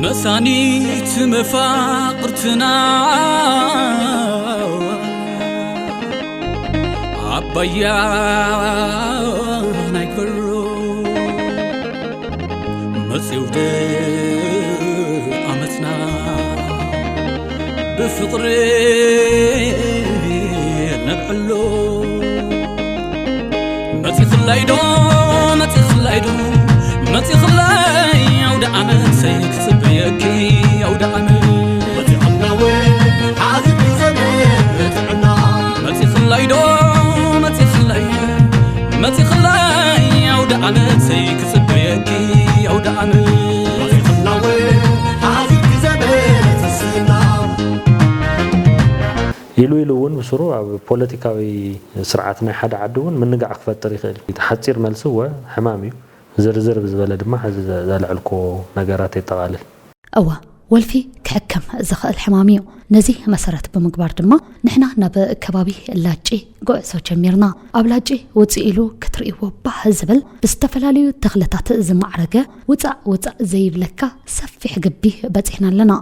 መሳኒት መፋቕርትና ኣባያ ናይ ክብሩ መጺው ዓመትና ብፍቕሪ ነብዕሎ። መጺኽላይ ዶ፣ መጺኽላይ ዶ፣ መጺኽላይ ኣውደ ዓመት ክጽበየኪ ኣውደ ዓመት። መጺኽላወ ሓዚ ግዘ ጥዕና። መጺኽላይ ዶ፣ መጺኽላይ፣ መጺኽላይ ኣውደ ዓመት ክጽበየኪ ኣውደ ዓመት። መጺኽላወ ሓዚ ግዘ ጥዕና። ኢሉ ኢሉ እውን ብስሩ ኣብ ፖለቲካዊ ስርዓት ናይ ሓደ ዓዲ እውን ምንጋዕ ክፈጥር ይኽእል እዩ። ሓፂር መልሲ እወ ሕማም እዩ። ዝርዝር ብዝበለ ድማ ሕዚ ዘልዐልኩዎ ነገራት የጠቓልል። እወ፣ ወልፊ ክሕከም ዝኽእል ሕማም እዩ። ነዚ መሰረት ብምግባር ድማ ንሕና ናብ ከባቢ ላጪ ጉዕዞ ጀሚርና። ኣብ ላጪ ውፅእ ኢሉ ክትርእይዎ ባህ ዝብል ብዝተፈላለዩ ተኽልታት ዝማዕረገ ውፃእ ውፃእ ዘይብለካ ሰፊሕ ግቢ በፂሕና ኣለና።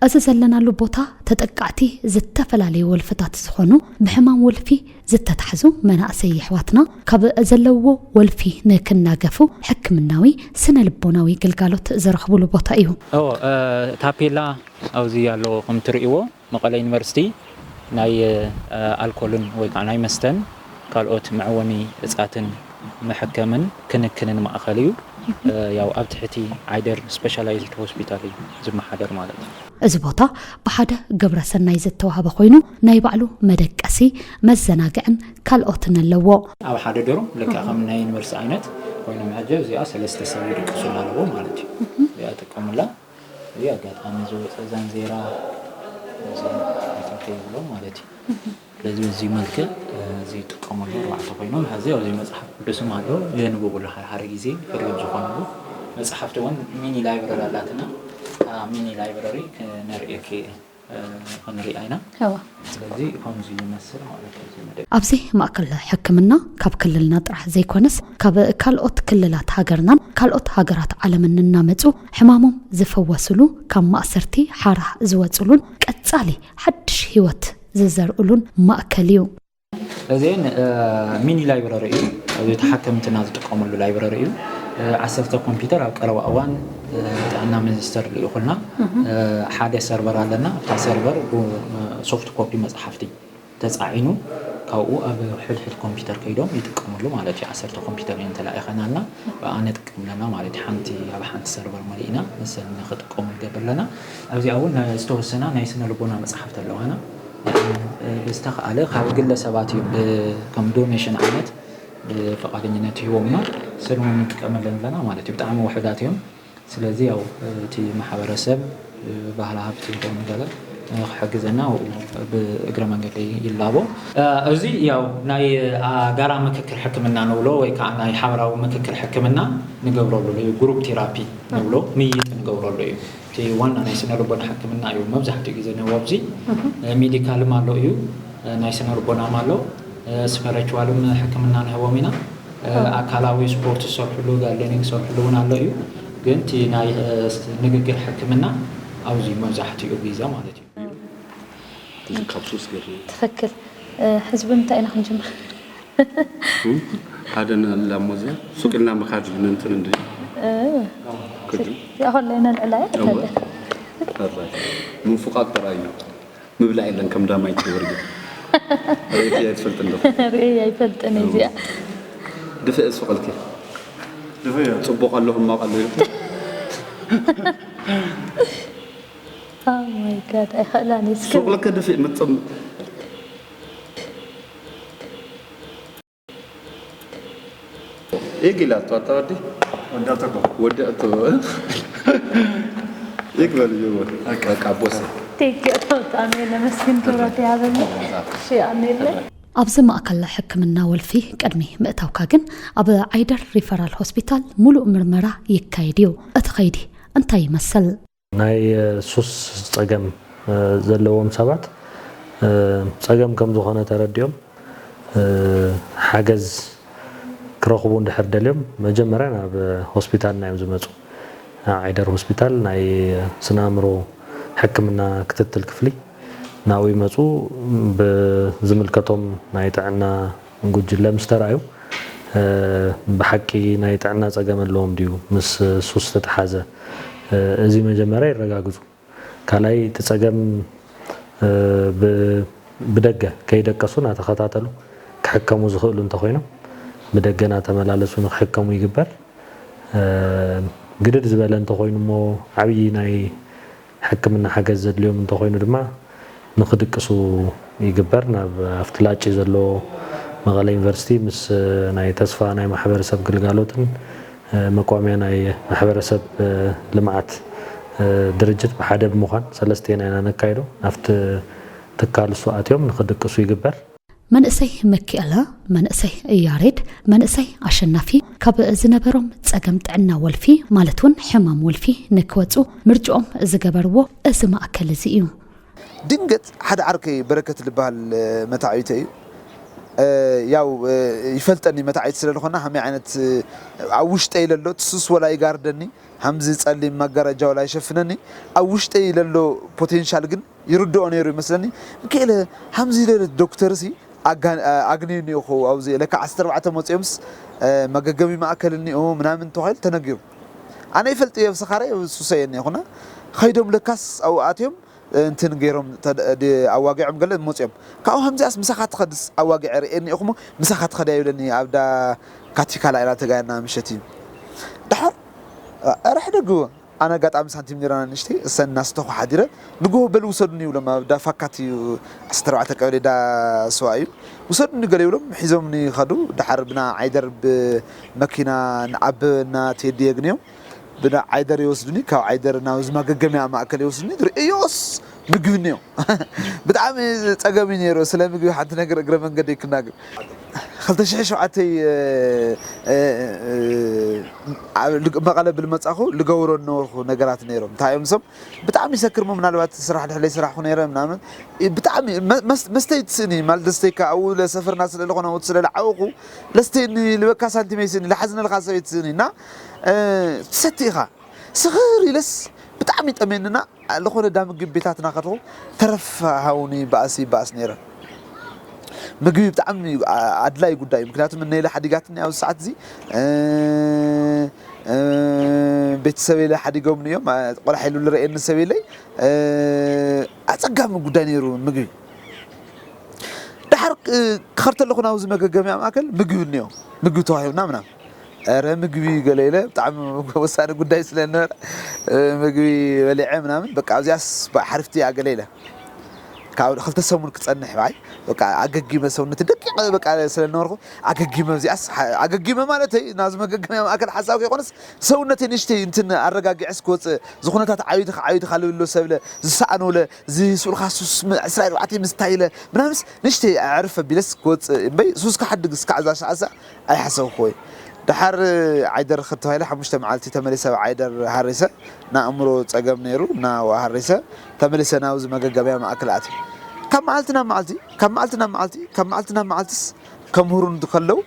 እዚ ዘለናሉ ቦታ ተጠቃዕቲ ዝተፈላለዩ ወልፍታት ዝኾኑ ብሕማም ወልፊ ዝተታሕዙ መናእሰይ የሕዋትና ካብ ዘለውዎ ወልፊ ንክናገፉ ሕክምናዊ ስነ ልቦናዊ ግልጋሎት ዝረኽቡሉ ቦታ እዩ። ኦ ታፔላ ኣብዚ ኣሎ ከም ትርእይዎ መቐለ ዩኒቨርሲቲ ናይ ኣልኮልን ወይ ከዓ ናይ መስተን ካልኦት መዕወኒ እፃትን መሐከምን ክንክንን ማእኸል እዩ። ያው ኣብ ትሕቲ ዓይደር ስፔሻላይዝድ ሆስፒታል እዩ ዝመሓደር ማለት እዩ። እዚ ቦታ ብሓደ ግብረ ሰናይ ዝተዋህበ ኮይኑ ናይ ባዕሉ መደቀሲ፣ መዘናግዕን ካልኦትን ኣለዎ። ኣብ ሓደ ዶርም ልክዕ ከም ናይ ዩኒቨርሲቲ ዓይነት ኮይኖም ሕጂ እዚኣ ሰለስተ ሰብ ይድቅሱላ ኣለዎ ማለት እዩ። እዚኣ ጥቀሙላ። እዚ ኣጋጣሚ ዝወፀ ዛንዜራ ይብሎ ማለት እዩ። ስለዚ በዚ መልክዕ እዚ ይጥቀመሉ ኣርባዕተ ኮይኖም ሕዚ ኣብዚ መፅሓፍ ቅዱስም ኣሎ የንብቡሉ ሓደ ሓደ ግዜ ፍርድ ዝኾንሉ መፅሓፍቲ እውን ሚኒ ላይብረሪ ኣላትና። ሚኒ ላይብረሪ ክነርእየኪ ክንሪኣ ኢና። ስለዚ ከምዚ ይመስል ማለት እዩ። ኣብዚ ማእከል ሕክምና ካብ ክልልና ጥራሕ ዘይኮነስ ካብ ካልኦት ክልላት ሃገርናን ካልኦት ሃገራት ዓለምን እናመፁ ሕማሞም ዝፈወስሉ ካብ ማእሰርቲ ሓራ ዝወፅሉን ቀፃሊ ሓድሽ ህይወት ዝዘርእሉን ማእከል እዩ። እዚን ሚኒ ላይብረሪ እዩ። እዚ ተሓከምትና ዝጥቀመሉ ላይብረሪ እዩ። ዓሰርተ ኮምፒውተር ኣብ ቀረባ እዋን ጥዕና ሚኒስተር ልኢኹልና ሓደ ሰርቨር ኣለና። ኣብታ ሰርቨር ሶፍት ኮፒ መፅሓፍቲ ተፃዒኑ ካብኡ ኣብ ሕድሕድ ኮምፒውተር ከይዶም ይጥቀምሉ ማለት እዩ። ዓሰርተ ኮምፒውተር እየን ተላኢኸናልና ብኣነ ጥቀምለና ማለት እዩ። ሓንቲ ኣብ ሓንቲ ሰርቨር መሊእና ንሰን ንክጥቀሙ ንገብር ኣለና። ኣብዚኣ እውን ዝተወሰና ናይ ስነ ልቦና መፅሓፍቲ ኣለዋና። ብዝተኸኣለ ካብ ግለሰባት እዩ ከም ዶኔሽን ዓይነት ብፈቃደኝነት ሂቦምና ሰልሞን ንጥቀመለን ኣለና ማለት እዩ። ብጣዕሚ ውሕዳት እዮም። ስለዚ ያው እቲ ማሕበረሰብ ባህሊ ሃብቲ ይኸውን ገለ ክሕግዘና ብእግረ መንገደይ ይላቦ። እዚ ያው ናይ ጋራ ምክክር ሕክምና ንብሎ ወይ ከዓ ናይ ሓበራዊ ምክክር ሕክምና ንገብረሉ እዩ። ግሩፕ ቴራፒ ንብሎ ምይጥ ንገብረሉ እዩ። እቲ ዋና ናይ ስነ ልቦና ሕክምና እዩ መብዛሕትኡ ግዜ ንህቦ ኣብዚ ሜዲካልም ኣሎ እዩ። ናይ ስነ ልቦናም ኣሎ። ስፐረችዋልም ሕክምና ንህቦም ኢና። ኣካላዊ ስፖርት ዝሰርሕሉ ጋርደኒንግ ዝሰርሕሉ እውን ኣሎ እዩ። ግን እቲ ናይ ንግግር ሕክምና ኣብዚ መብዛሕትኡ ግዜ ማለት እዩ። እዚ ካብ ሱስ ገርኒ ትኽክል። ሕዚ ብምንታይ ኢና ክንጅምር? ሓደ ንላሞ እዚኣ ሱቅ ኢልና ምኻድ እዩ። ነንትን እንደ ክዱ ያሆን ላይ ነልዕላ እወ። ኣራይ ምንፍቃቅ ጥራይ እዩ። ምብላዕ የለን ከም ዳማይ ትወርግ ርእቲ ኣይትፈልጥ እንዶ ርእይ ኣይፈልጥን እዚኣ ድፍእ ስፈልኪ ጽቡቅ ኣሎ ህማቅ ኣሎ ኢልኪ Oh my god ኣይኸእላን እስኪ ሱቅ ለከ ድፍእ ምጥም ኢግ ኢላቶ ኣታ ወዲ ወዳእቶ ወዳእቶ ኢግ በል እዩ በቃ ቦስ ቴክ ብጣዕሚ ነመስግን ክብረት ይሃበኒ እሺ ኣሜለ ኣብዚ ማእከል ሕክምና ወልፊ ቅድሚ ምእታውካ ግን ኣብ ዓይደር ሪፈራል ሆስፒታል ሙሉእ ምርመራ ይካየድ እዩ። እቲ ኸይዲ እንታይ ይመስል? ናይ ሱስ ጸገም ዘለዎም ሰባት ጸገም ከም ዝኾነ ተረዲኦም ሓገዝ ክረኽቡ እንድሕር ደልዮም መጀመርያ ናብ ሆስፒታልና እዮም ዝመፁ። ኣብ ዓይደር ሆስፒታል ናይ ስነ ኣእምሮ ሕክምና ክትትል ክፍሊ ናብኡ ይመፁ። ብዝምልከቶም ናይ ጥዕና ጉጅለ ምስ ተራእዩ፣ እ፣ ብሓቂ ናይ ጥዕና ጸገም ኣለዎም ድዩ፣ ምስ ሱስ ዝተተሓዘ፣ እ፣ እዚ መጀመርያ ይረጋግጹ። ካልኣይ እቲ ጸገም፣ እ፣ ብ-፣ ብደገ ከይደቀሱ እናተኸታተሉ ክሕከሙ ዝኽእሉ እንተኾይኖም ብደገ እናተመላለሱ ንክሕከሙ ይግበር። እ፣ ግድድ ዝበለ እንተኾይኑ እሞ ዓብዪ ናይ ሕክምና ሓገዝ ዘድልዮም እንተኾይኑ ድማ ንኽድቅሱ ይግበር። ናብ ኣብቲ ላጪ ዘሎ መቐለ ዩኒቨርሲቲ ምስ ናይ ተስፋ ናይ ማሕበረሰብ ግልጋሎትን መቋሚያ ናይ ማሕበረሰብ ልምዓት ድርጅት ብሓደ ብምዃን ሰለስቴና ኢና ነካይዶ። ናብቲ ትካል እሱ ኣትዮም ንኽድቅሱ ይግበር። መንእሰይ መኪኣላ፣ መንእሰይ ያሬድ፣ መንእሰይ ኣሸናፊ ካብ ዝነበሮም ጸገም ጥዕና ወልፊ ማለት እውን ሕማም ወልፊ ንክወጹ ምርጭኦም ዝገበርዎ እዚ ማእከል እዚ እዩ። ድንገት ሓደ ዓርከይ በረከት ዝበሃል መታዕቢተ እዩ። ያው ይፈልጠኒ መታዕቢት ስለ ዝኾና ሃመይ ዓይነት ኣብ ውሽጠይ ለሎ ትሱስ ወላ ይጋርደኒ ሃምዚ ጸሊም መጋረጃ ወላ ይሸፍነኒ ኣብ ውሽጠይ ለሎ ፖቴንሻል ግን ይርድኦ ነይሩ ይመስለኒ። ምክኤለ ሃምዚ ለለ ዶክተር ሲ ኣግንዩኒ ኢኹ ኣብዚ ለካ ዓሰርተ ኣርባዕተ መፂኦምስ መገገሚ ማእከል እኒኦ ምናምን ተባሂሉ ተነጊሩ። ኣነ ይፈልጥ እየ ስኻረ ሱሰየኒ ይኹና ኸይዶም ለካስ ኣብኡ ኣትዮም እንትን ገይሮም ኣዋጊዖም ገለ መፅኦም ካብኡ ከምዚኣስ ምሳኻ ትኸድስ ኣዋጊዐ ርእየኒ ኢኹሞ ምሳኻ ትኸዳ ይብለኒ ኣብዳ ካቲካላ ኢና ተጋየና ምሸት እዩ ድሓር ኧረ ሕደግዎ ኣነ ኣጋጣሚ ሳንቲም ኔራና ንእሽተይ እሰን እናስተኹ ሓዲረ ንግሆ በል ውሰዱኒ ይብሎም ኣብ ዳ ፋካት እዩ ዓሰርተ ኣርባዕተ ቀበሌ ዳ ስዋ እዩ ውሰዱኒ ገለ ይብሎም ሒዞምኒ ይኸዱ ድሓር ብና ዓይደር ብመኪና ንዓብ እና ቴዲ የግንዮም ብና ዓይደር ይወስዱኒ ካብ ዓይደር ናብ ዝማገገምያ ማእከል ይወስዱኒ ርእዮስ ምግቢ እኒኦ ብጣዕሚ ፀገም እዩ ነይሩ ስለ ምግቢ ሓንቲ ነገር እግረ መንገዲ ክናገር ክልተ ሽሕ ሸውዓተ መቐለ ብልመፃኹ ልገብሮ ነበርኩ ነገራት ነይሮም እንታይ እዮም ሶም ብጣዕሚ ይሰክርሞ ምናልባት ስራሕ ድሕለይ ስራሕኩ ነይረ ምናምን ብጣዕሚ መስተይ ትስእኒ ማለት ደስተይካ ኣብኡ ለሰፈርና ስለ ዝኾነ ኣብኡ ስለ ለዓበኹ ለስተይኒ ልበካ ሳንቲመይ ስእኒ ልሓዝነልካ ሰበይ ትስእኒ እና ትሰቲ ኢኻ ስኽር ኢለስ ብጣዕሚ ጠሜንና ዝኾነ ዳ ምግቢ ቤታትና ከድኹ ተረፍ ሃውኒ ባእሲ ይባእስ ነይረ ምግቢ ብጣዕሚ ኣድላይ ጉዳይ እዩ ምክንያቱ እነኢለ ሓዲጋትኒ ኣብዚ ሰዓት እዚ ቤተሰብ ኢለ ሓዲጎምኒ እዮም ቆልዓ ኢሉ ዝረእየኒ ሰብ የለይ ኣፀጋሚ ጉዳይ ነይሩ ምግቢ ድሓር ክኸድ ተለኹ ናብዚ መገገምያ ማእከል ምግቢ እኒኦ ምግቢ ተዋሂብና ምናምን ረ ምግቢ ገለ ኢለ ብጣዕሚ ወሳኒ ጉዳይ ስለ ነበረ ምግቢ በሊዐ ምናምን በቃ ኣብዚኣስ ሓሪፍቲ እያ ገለ ኢለ ካብ ክልተ ሰሙን ክፀንሕ ባይ በቃ ኣገጊመ ሰውነቲ ደቂቀ በቃ ስለ ነበርኩ ኣገጊመ ኣብዚኣስ ኣገጊመ ማለተይ ናዚ መገገምያ ማእከል ሓሳብ ከይኮነስ ሰውነተይ ንእሽተይ እንትን ኣረጋጊዐስ ክወፅእ ዝኹነታት ዓብይቲ ዓብይቲ ካልብሎ ሰብለ ዝሰኣኖለ እዚ ስኡልካ ሱስ ዕስራ ኣርባዕተ ምስታይ ኢለ ምናምስ ንእሽተይ ኣዕርፍ ኣቢለስ ክወፅእ እምበይ ሱስ ክሓድግ እስካዕ እዛ ሰዓት እዛ ኣይሓሰብኩ ወይ ድሓር ዓይደር ከተባሂለ ሓሙሽተ መዓልቲ ተመሊሰ ኣብ ዓይደር ሃሪሰ ንኣእምሮ ፀገም ነይሩ እና ሃሪሰ ተመሊሰ ናብዚ መገገቢያ ማእከል ኣትየ ካብ መዓልቲ ናብ መዓልቲ ካብ መዓልቲ ናብ መዓልቲ ካብ መዓልቲ ናብ መዓልትስ ከምህሩን ከለው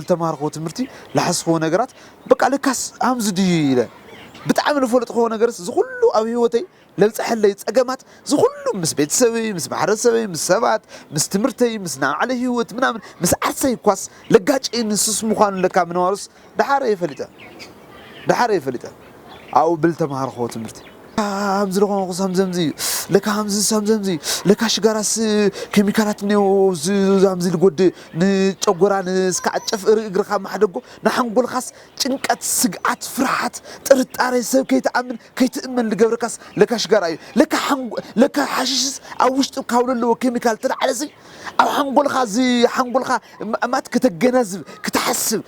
ዝተማሃርክዎ ትምህርቲ ዝሓስክዎ ነገራት በቃ ለካስ ሃምዚ ድዩ ኢለ ብጣዕሚ ዝፈለጥክዎ ነገርስ ዝኩሉ ኣብ ህይወተይ ለብፀሐለይ ፀገማት ዝኩሉ ምስ ቤተሰበይ ምስ ማሕበረሰበይ ምስ ሰባት ምስ ትምህርተይ ምስ ናባዕለ ህይወት ምናምን ምስ ዓርሰይ እኳስ ለጋጨይ ንሱስ ምኳኑ ለካ ምንባሩስ ደሓረ እየ ፈሊጠ ደሓረ እየ ፈሊጠ ኣብኡ ብል ተምሃርክዎ ትምህርቲ ሃምዚ ለኾንኩስ ሃምዘምዚ እዩ ለካ ሃምዝስ ሃምዘምዚ እዩ ለካ ሽጋራስ ኬሚካላት እኒኦ ሃምዚ ልጎድእ ንጨጎራ ንስካዕ ጨፍእሪ እግርኻ ማሕደጎ ንሓንጎልኻስ ጭንቀት ስግኣት ፍርሓት ጥርጣሬ ሰብ ከይትኣምን ከይትእመን ልገብረካስ ለካ ሽጋራ እዩ ለካ ሓሽሽስ ኣብ ውሽጢ ካብ ለለዎ ኬሚካል ተላዓለሲ ኣብ ሓንጎልኻ እዚ ሓንጎልኻ ማት ከተገናዝብ ክትሓስብ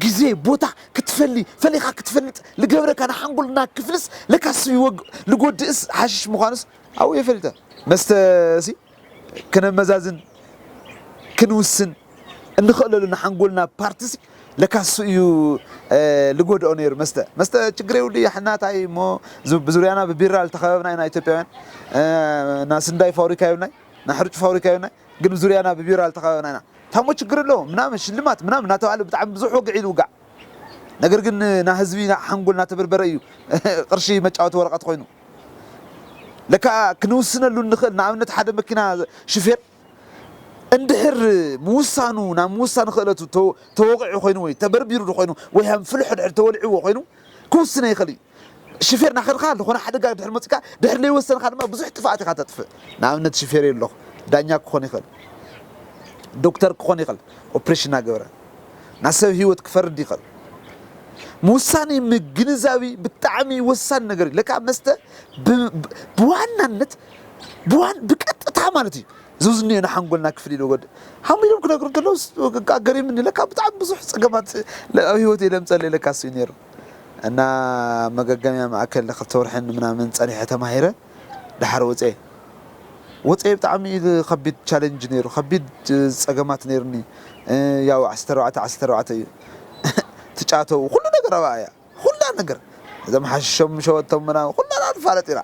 ግዜ ቦታ ክትፈሊ ፈሊኻ ክትፈልጥ ልገብረካ ንሓንጎልና ክፍልስ ለካስ ይወግ ልጎድእስ ሓሽሽ ምዃኑስ ኣብኡ የፈሊጠ መስተ ሲ ክነመዛዝን ክንውስን እንኽእለሉ ንሓንጎልና ፓርትሲ ለካሱ እዩ ልጎድኦ ነይሩ መስተ መስተ ችግር የብሉ ያሕናታይ እሞ ብዙርያና ብቢራ ዝተኸበብና ኢና ኢትዮጵያውያን ና ስንዳይ ፋብሪካ የብልናይ ና ሕርጭ ፋብሪካ የብልናይ ግን ብዙርያና ብቢራ ዝተኸበብና ኢና ታሞ ችግር ኣለዎ ምናምን ሽልማት ምናምን እናተባለ ብጣዕሚ ብዙሕ ወግዒ ይውጋዕ። ነገር ግን ና ህዝቢ ና ሓንጎል እናተበርበረ እዩ ቅርሺ መጫወቲ ወረቐት ኮይኑ። ለካ ክንውስነሉ እንኽእል፣ ንኣብነት ሓደ መኪና ሽፌር እንድሕር ምውሳኑ ናብ ምውሳን ክእለቱ ተወ- ተወቂዑ ኮይኑ ወይ ተበርቢሩ ኮይኑ ወይ ሃም ፍልሖ ድሕር ተወልዕዎ ኮይኑ ክውስነ ይኽእል እዩ። ሽፌር ናኸድካ ዝኾነ ሓደጋ ድሕር መፅካ ድሕር ለይወሰንካ ድማ ብዙሕ ጥፍኣት ኢኻ ተጥፍእ። ንኣብነት ሽፌር ኣለኹ ዳኛ ክኾን ይኽእል፣ ዶክተር ክኾን ይኽእል፣ ኦፕሬሽን እናገበረ ናብ ሰብ ህይወት ክፈርድ ይኽእል። ምውሳኔ ምግንዛቢ ብጣዕሚ ወሳኒ ነገር እዩ። ለካ መስተ ብ- ብ- ብዋናነት ብዋን ብቀጥታ ማለት እዩ ዝውዝንዮ ንሓንጎልና ክፍል ኢሉ ወድ ሃሙ ኢሎም ክነግሩ እንተለዉ ገሪምኒ። ለካ ብጣዕሚ ብዙሕ ፀገማት ለ- ኣብ ህይወት የለምፀለይ ለካ እሱ እዩ ነይሩ። እና መገገምያ ማእከል ክልተ ወርሕን ምናምን ጸኒሐ ተማሂረ ድሓር ወጸ። ወጸ ብጣዕሚ ከቢድ ቻለንጅ ነይሩ፣ ከቢድ ጸገማት ነይርኒ። ያው ዓሰርተ ኣርባዕተ ዓሰርተ ኣርባዕተ እዩ ትጫተው ኩሉ ነገር ኣብኣ እያ፣ ኩላ ነገር እዞም ሓሽሾም ሸወቶም ምናምን ኩላ ንፋለጥ ኢና።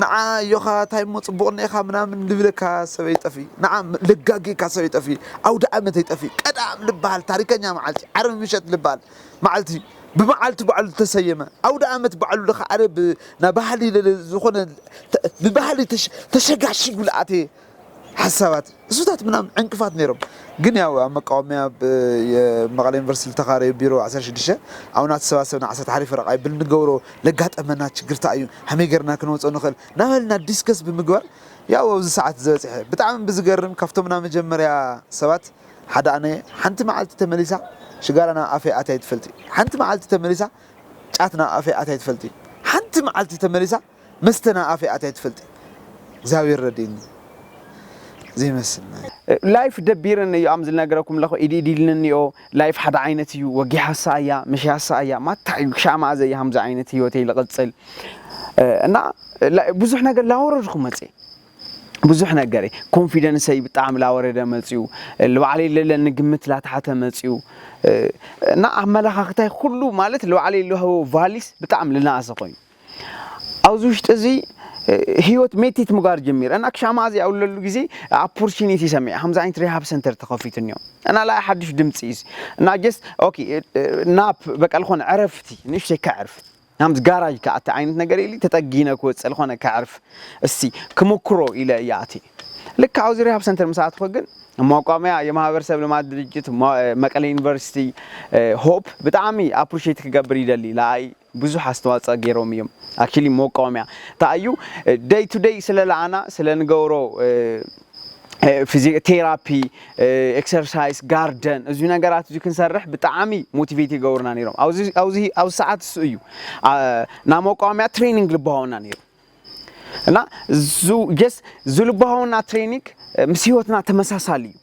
ንዓ ኣዮኻ እንታይ እሞ ጽቡቕ እኒኤኻ ምናምን ልብለካ ሰብ ኣይጠፊ፣ ንዓ ለጋጌካ ሰብ ኣይጠፊ፣ ኣውደ ዓመት ኣይጠፊ፣ ቀዳም ልበሃል ታሪከኛ መዓልቲ ዓርቢ ምሸት ልበሃል መዓልቲ ብመዓልቲ ባዕሉ ዝተሰየመ ኣውደ ዓመት ባዕሉ ለካ ኣረ ብ- ና ባህሊ ለ- ዝኾነ ተ- ብባህሊ ተሽ- ተሸጋሺጉ ለኣተ ሓሳባት እሱታት ምናምን ዕንቅፋት ነይሮም። ግን ያው ኣብ መቃወሚያ ብ- የመቐለ ዩኒቨርሲቲ ዝተኻረዩ ቢሮ ዓሰርተ ሽዱሽተ ኣብና ተሰባሰብና ዓሰርተ ሓደ ፈረቓ ይብል ንገብሮ ለጋጠመና ችግርታ እዩ ሃመይ ገርና ክንወፅኦ ንኽእል ናበልና ዲስከስ ብምግባር ያው ኣብዚ ሰዓት ዝበፅሐ ብጣዕሚ ብዝገርም ካብቶም ና መጀመርያ ሰባት ሓደ ኣነ ሓንቲ መዓልቲ ተመሊሳ ሽጋራ ናብ ኣፈይ ኣትያ ይትፈልጥ ሓንቲ መዓልቲ ተመሊሳ ጫት ናብ ኣፈይ ኣትያ ይትፈልጥ ሓንቲ መዓልቲ ተመሊሳ መስተ ናብ ኣፈይ ኣትያ ይትፈልጥ እግዚኣብሔር ረድእኒ ዘይመስል ላይፍ ደቢርን እዩ ኣም ዝነገረኩም ለኹ ኢድ ኢድ ኢልንዮ ላይፍ ሓደ ዓይነት እዩ ወጊሓሳ እያ መሽያሳ እያ ማታ እዩ ክሻማ ዘይ ሃምዚ ዓይነት ህይወተይ ልቕፅል እና ብዙሕ ነገር ላወረድኩ መፅእ ብዙሕ ነገር ኮንፊደንሰይ ብጣዕሚ ላወረደ መፅኡ ልባዕለይ ለለኒ ግምት ላተሓተ መፅኡ እና ኣመለኻኽታይ ኩሉ ማለት ልባዕለይ ልህቦ ቫሊስ ብጣዕሚ ልናእሰ ኮይኑ ኣብዚ ውሽጢ እዚ ህይወት ሜቲት ምጓር ጀሚረ እና ክሻማ እዚ ኣውለሉ ግዜ ኣፖርቹኒቲ ሰሚዐ ከምዚ ዓይነት ሪሃብ ሰንተር ተኸፊቱ እኒኦ እና ላይ ሓድሽ ድምፂ እዩ እና ጀስት ኦኬ ናፕ በቃ ልኾነ ዕረፍቲ ንእሽተይ ከዕርፍ ናምዚ ጋራጅ ከኣቲ ዓይነት ነገር ኢሊ ተጠጊነ ክወፅእ ልኾነ ከዕርፍ እስቲ ክምክሮ ኢለ እያኣቲ ልካ ኣብዚ ሪሃብ ሰንተር ምስ ኣትኾ ግን ማቋሚያ የማህበረሰብ ልማት ድርጅት መቀለ ዩኒቨርሲቲ ሆፕ ብጣዕሚ ኣፕሪሼት ክገብር ይደሊ ለኣይ ብዙሕ ኣስተዋፅኦ ገይሮም እዮም ኣክሊ መቋሚያ እንታይ እዩ ደይ ቱ ደይ ስለ ለኣና ስለ ንገብሮ ቴራፒ ኤክሰርሳይስ ጋርደን እዚ ነገራት እዚ ክንሰርሕ ብጣዕሚ ሞቲቬት ይገብሩና ነይሮም ኣብዚ ሰዓት እሱ እዩ ናብ መቋሚያ ትሬኒንግ ልባሃውና ነይሩ እና ጀስ ዝልባሃውና ትሬኒንግ ምስ ህይወትና ተመሳሳሊ እዩ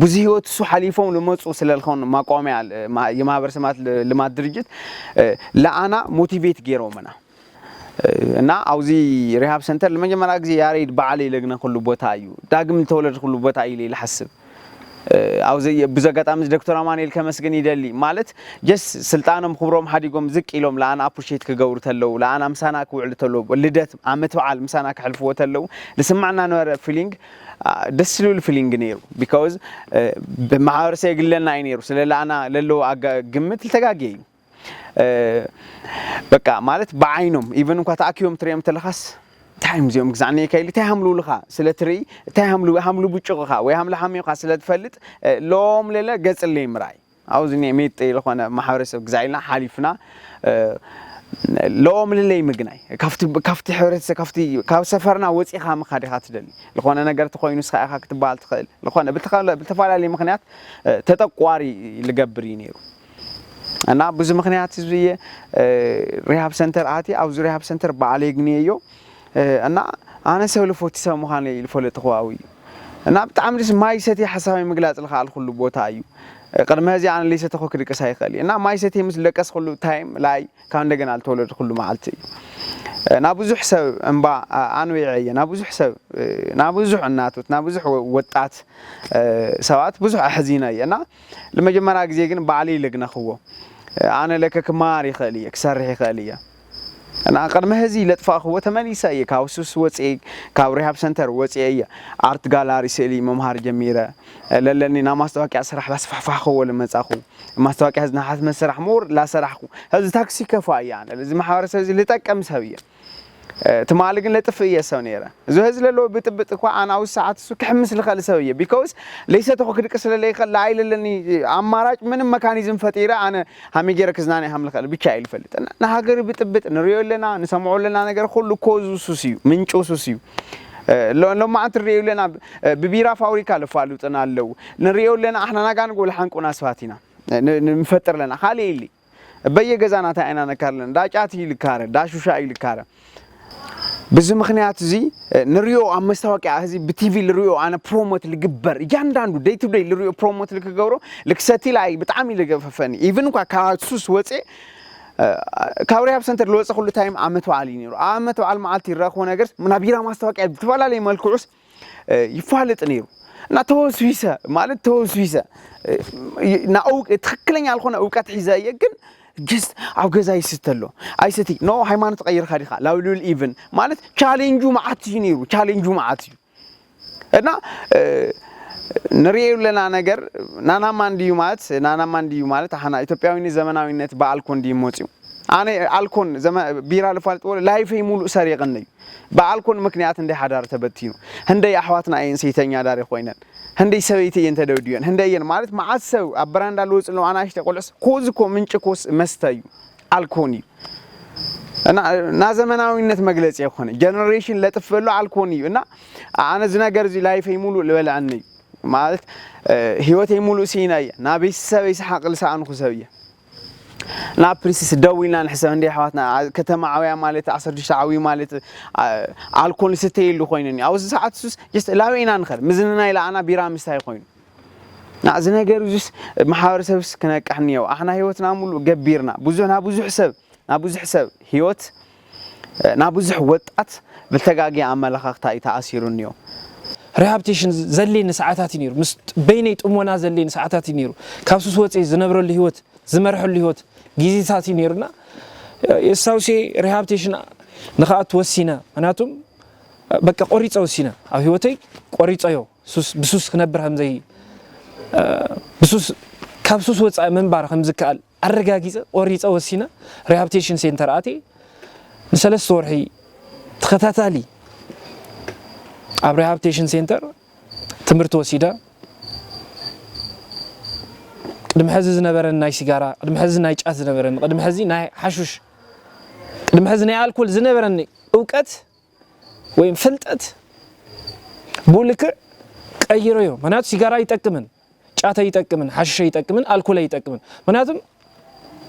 ብዙ ህይወት እሱ ሓሊፎም ልመፁ ስለልኾን ማቋሚያ የማህበረሰባት ልማት ድርጅት ለኣና ሞቲቬት ገይሮምና እና ኣብዚ ሪሃብ ሰንተር ንመጀመርያ ግዜ ያሬድ በዓለይ ለግነክሉ ቦታ እዩ ዳግም ዝተወለድክሉ ቦታ እዩ ኢለ ይልሓስብ ኣብዚ ብዙ ኣጋጣሚ ዶክተር ኣማኑኤል ከመስግን ይደሊ ማለት ጀስ ስልጣኖም ክብሮም ሓዲጎም ዝቅ ኢሎም ለኣና ኣፕሪሼት ክገብሩ ተለው ለኣና ምሳና ክውዕሉ ተለው ልደት ዓመት በዓል ምሳና ክሕልፍዎ ተለው ዝስማዕና ነበረ ፊሊንግ ደስ ዝብል ፊሊንግ ነይሩ ቢካዝ ብማሕበረሰብ የግለና እዩ ነይሩ ስለ ለኣና ለለዎ ግምት ልተጋግየ እዩ በቃ ማለት ብዓይኖም ኢቨን እንኳ ተኣኪቦም ትሪኦም ተለኻስ እንታይ እዮም እዚኦም ግዛዕኒ ከይል እንታይ ሃምልውልኻ ስለ ትርኢ እንታይ ሃምሉ ብጭቕኻ ወይ ሃምሉ ሓሚኻ ስለ ትፈልጥ ሎም ለለ ገፅለይ ምርኣይ ኣብዚ ሜጥ ዝኾነ ማሕበረሰብ ግዛዕ ኢልና ሓሊፍና ሎም ልለይ ምግናይ ካብቲ ሕብረተሰብ ካብቲ ካብ ሰፈርና ወፂኻ ምኻድ ኢኻ ትደሊ ዝኾነ ነገር ተኮይኑ ስኻ ኢኻ ክትበሃል ትኽእል ዝኾነ ብተፈላለየ ምክንያት ተጠቋሪ ልገብር እዩ ነይሩ እና ብዙ ምክንያት ህዝብየ ሪሃብ ሰንተር ኣቲ ኣብዚ ሪሃብ ሰንተር በዓል የግንየዮ እና ኣነ ሰብ ልፎቲ ሰብ ምዃነ ልፈለጥኽዋዊ እዩ እና ብጣዕሚ ደስ ማይ ሰትየ ሓሳባይ ምግላፅ ዝኸኣልኩሉ ቦታ እዩ ቅድሚ ህዚ ኣነ ለይሰተኹ ክድቅስ ኣይኽእል እዩ እና ማይ ሰትየ ምስ ደቀስኩሉ ታይም ላይ ካብ እንደገና ልተወለድኩሉ መዓልቲ እዩ ናብ ብዙሕ ሰብ እምባ ኣንዊዐ እየ ናብ ብዙሕ ሰብ ናብ ብዙሕ እናቶት ናብ ብዙሕ ወጣት ሰባት ብዙሕ ኣሕዚነ እየ እና ንመጀመርያ ግዜ ግን ባዕለይ ለግነኽዎ ኣነ ለከ ክመሃር ይኽእል እየ ክሰርሕ ይኽእል እየ እና ቅድሚ ሕዚ ለጥፋእኽዎ ተመሊሰ እየ። ካብ ሱስ ወፅኤ፣ ካብ ሪሃብ ሰንተር ወፅኤ እየ። ኣርት ጋላሪ፣ ስእሊ ምምሃር ጀሚረ። ለለኒ ናብ ማስታወቂያ ስራሕ ላስፋሕፋሕኽዎ ልመፃኹ። ማስታወቂያ ህዝቢ ንሓትመ ስራሕ ሞር ላሰራሕኹ። ህዝቢ ታክሲ ከፋ እየ ኣነ። እዚ ማሕበረሰብ እዚ ልጠቀም ሰብ እየ። ትማሊ ግን ለጥፍ እየ ሰብ ነይረ። እዚ ህዝቢ ለለዎ ብጥብጥ እኳ ኣነ ኣብ ሰዓት እሱ ክሕምስ ልኽእል ሰብ እየ። ቢካውስ ለይሰተኹ ክድቅስ ስለለይኽእል ለኣይ ለለኒ ኣማራጭ ምንም መካኒዝም ፈጢረ ኣነ ሃመይ ገይረ ክዝናነ ሃም ልኽእል ብቻ እየ ልፈልጥ። እና ንሃገር ብጥብጥ ንሪኦ ኣለና፣ ንሰምዖ ኣለና ነገር ኩሉ ኮዙ ሱስ እዩ፣ ምንጩ ሱስ እዩ። እ፣ ሎ-፣ ሎማዓንቲ ንሪኦ ኣለና፣ እ፣ ብቢራ ፋብሪካ ለፋልጡና ኣለዉ። ንሪኦ ኣለና ኣሕና ናጋን ጎል ሓንቁና ስባት ኢና። እ፣ ን-፣ ን-፣ ንፈጥር ኣለና። ካልእ ኢሊ። በየገዛና እንታይ ኢና ነካርለን? ዳ ጫት እዩ ልካረ፣ ዳ ሹሻ እዩ ልካረ። ብዚ ምኽንያት እዚ፣ እ፣ ንሪኦ ኣብ መስታወቂያ፣ እዚ ብቲቪ ልሪኦ ኣነ ፕሮሞት ልግበር፣ እያንዳንዱ ደይ ቱ ደይ ልሪኦ ፕሮሞት ልክገብሮ፣ ልክሰቲ ላይ ብጣዕሚ ልገፈፈኒ። ኢቭን እኳ ካብ ሱስ ወፅኤ፣ እ፣ ካብ ሪሃብ ሰንተር ልወፀ ኩሉ ታይም ዓመት በዓል እዩ ነይሩ። ኣብ ዓመት በዓል መዓልቲ ይረኽቦ ነገር፣ ናብ ቢራ ማስታወቂያ ብዝተፈላለየ መልክዑስ፣ እ፣ ይፋለጥ ነይሩ። እና ተወስዊሰ፣ ማለት ተወስዊሰ፣ እ፣ ና እው-፣ ትኽክለኛ ልኾነ እውቀት ሒዘ እየ፣ ግን ጀስት ኣብ ገዛ ይስተ ኣሎ። ኣይሰቲ፣ ኖ ሃይማኖት ቀይርካ ዲኻ? ላውሉል ኢቭን ማለት ቻሌንጁ መዓት እዩ ነይሩ፣ ቻሌንጁ መዓት እዩ። እና፣ እ፣ ንሪኦ ኣለና ነገር ናናማ እንድዩ ማለት፣ ናናማ እንድዩ ማለት፣ ኣሓና ኢትዮጵያዊነት ዘመናዊነት ብኣልኮን ድዩ መፅዩ? ኣነ ኣልኮን ዘመ-፣ ቢራ ልፋልጥ ወለ ላይፈይ ሙሉእ ሰሪቕኒ እዩ። ብኣልኮን ምክንያት እንደ ሓዳር ተበቲኑ። ህንደይ ኣሕዋትና እየን ሰይተኛ ዳሪ ኮይነን። ህንደይ ሰበይቲ እየን ተደብድየን። ህንደይ እየን ማለት መዓት ሰብ ኣብ በራንዳ ልወፅእ ኣለዉ ኣናሽተ ቆልዕስ ኮዚ ኮ ምንጭ ኮስ መስተ እዩ። ኣልኮን እዩ። እና፣ እና ዘመናዊነት መግለጺ የኾነ። ጀነሬሽን ለጥፍ በሎ ኣልኮን እዩ። እና ኣነ እዚ ነገር እዚ ላይፈይ ሙሉእ ልበልዐኒ እዩ። ማለት፣ እ፣ ህይወተይ ሙሉእ ስኢነ እየ። ናብ ቤተሰበይ ሰሓቕ ልሰኣንኩ ሰብ እየ። ናብ ፕሪንስስ ደው ኢልና ንሕሰብ እንደ ኣሕዋትና፣ ኣ-፣ ከተማ ዓውያ ማለት፣ ዓሰርተ ሽዱሽተ ዓውዩ ማለት፣ ኣ-፣ ኣልኮል ንስተየሉ ኮይኑኒ። ኣብዚ ሰዓት እሱስ ጀስት ላበ ኢና ንኸድ። ምዝንናይ ለኣና ቢራ ምስታይ ኮይኑ። ና እዚ ነገር እዙስ ማሕበረሰብስ ክነቅሕ እኒኦ። ኣሕና ህይወትና ሙሉእ ገቢርና። ብዙሕ፣ ናብ ብዙሕ ሰብ፣ ናብ ብዙሕ ሰብ ህይወት፣ እ፣ ናብ ብዙሕ ወጣት ብልተጋግየ ኣመለኻኽታ እዩ ተኣሲሩ እኒኦ። ሪሃብቴሽን ዘድልየኒ ሰዓታት እዩ ነይሩ። ምስ በይነይ ጥሞና ዘድልየኒ ሰዓታት እዩ ነይሩ። ካብ ሱስ ወፅየ ዝነብረሉ ህይወት፣ ዝመርሐሉ ህይወት ግዜታት እዩ ነይሩና። የስታውሴ ሪሃብቴሽን ንኽኣቱ ወሲነ። ምክንያቱም በቃ ቆሪፀ ወሲነ። ኣብ ህይወተይ ቆሪፀዮ። ሱስ፣ ብሱስ ክነብር ከም ዘይ-፣ ብሱስ፣ ካብ ሱስ ወፃኢ ምንባር ከም ዝከኣል ኣረጋጊፀ፣ ቆሪፀ ወሲነ። ሪሃብቴሽን ሴንተር ኣትየ። ንሰለስተ ወርሒ ተኸታታሊ ኣብ ሪሃብቴሽን ሴንተር ትምህርቲ ወሲደ። ቅድሚ ሕዚ ዝነበረኒ ናይ ሲጋራ፣ ቅድሚ ሕዚ ናይ ጫት ዝነበረኒ፣ ቅድሚ ሕዚ ናይ ሓሹሽ፣ ቅድሚ ሕዚ ናይ ኣልኮል ዝነበረኒ እውቀት ወይም ፍልጠት ብኡ ልክዕ ቀይረዮ። ምክንያቱ ሲጋራ ኣይጠቅምን፣ ጫት ኣይጠቅምን፣ ሓሽሽ ኣይጠቅምን፣ ኣልኮል ኣይጠቅምን። ምክንያቱም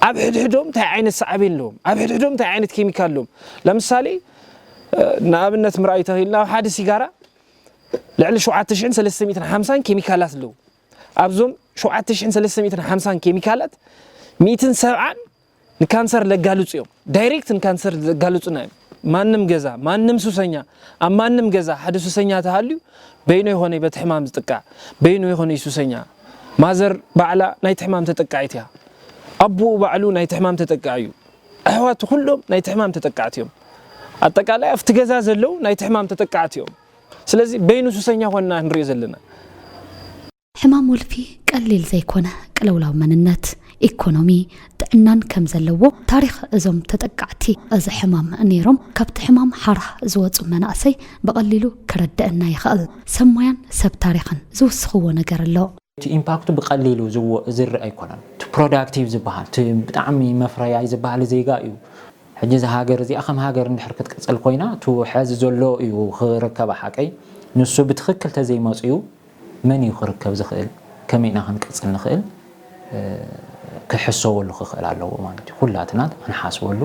ኣብ ሕድሕዶም እንታይ ዓይነት ሳዕቤን ኣለዎም፣ ኣብ ሕድሕዶም እንታይ ዓይነት ኬሚካል ኣለዎም። ለምሳሌ፣ እ፣ ንኣብነት ምርኣይ ተኽኢልና፣ ኣብ ሓደ ሲጋራ ልዕሊ ሸውዓተ ሽሕን ሰለስተ ሚእትን ሓምሳን ኬሚካላት ኣለዉ። ኣብዞም ሸውዓተ ሽሕን ሰለስተ ሚእትን ሓምሳን ኬሚካላት ሚእትን ሰብዓን ንካንሰር ለጋልጹ እዮም። ዳይሬክት ንካንሰር ዘጋልጹና እዮም። ማንም ገዛ፣ ማንም ሱሰኛ፣ ኣብ ማንም ገዛ ሓደ ሱሰኛ ተሃልዩ በይኑ ይኾነ በቲ ሕማም ዝጥቃዕ፣ በይኑ ይኾነ ሱሰኛ። ማዘር ባዕላ ናይቲ ሕማም ተጠቃዒት እያ። ኣቦኡ ባዕሉ ናይቲ ሕማም ተጠቃዒ እዩ። ኣሕዋቱ ኩሎም ናይቲ ሕማም ተጠቃዕቲ እዮም። ኣጠቃላይ ኣብቲ ገዛ ዘለዉ ናይቲ ሕማም ተጠቃዕቲ እዮም። ስለዚ በይኑ ሱሰኛ ኾንና ንሪኦ ዘለና። ሕማም ወልፊ ቀሊል ዘይኮነ ቅልውላው መንነት፣ ኢኮኖሚ፣ ጥዕናን ከም ዘለዎ ታሪኽ እዞም ተጠቃዕቲ እዚ ሕማም ነይሮም ካብቲ ሕማም ሓራ ዝወፁ መናእሰይ ብቐሊሉ ክርድአና ይኽእል። ሰብ ሞያን ሰብ ታሪኽን ዝውስኽዎ ነገር ኣሎ። እቲ ኢምፓክቱ ብቐሊሉ ዝዎ-፣ ዝርእ ኣይኮነን። እቲ ፕሮዳክቲቭ ዝበሃል፣ እቲ ብጣዕሚ መፍረያይ ዝበሃል ዜጋ እዩ። ሕጂ እዛ ሃገር እዚኣ ከም ሃገር እንድሕር ክትቅጽል ኮይና፣ እቲ ሕዚ ዘሎ እዩ ክርከባ ሓቀይ። ንሱ ብትኽክል ተዘይመጽኡ መን እዩ ክርከብ ዝኽእል? ከመይ ኢና ክንቅጽል ንኽእል? እ፣ ክሕሰበሉ ክኽእል ኣለዎ ማለት እዩ። ኩላትና ክንሓስበሉ፣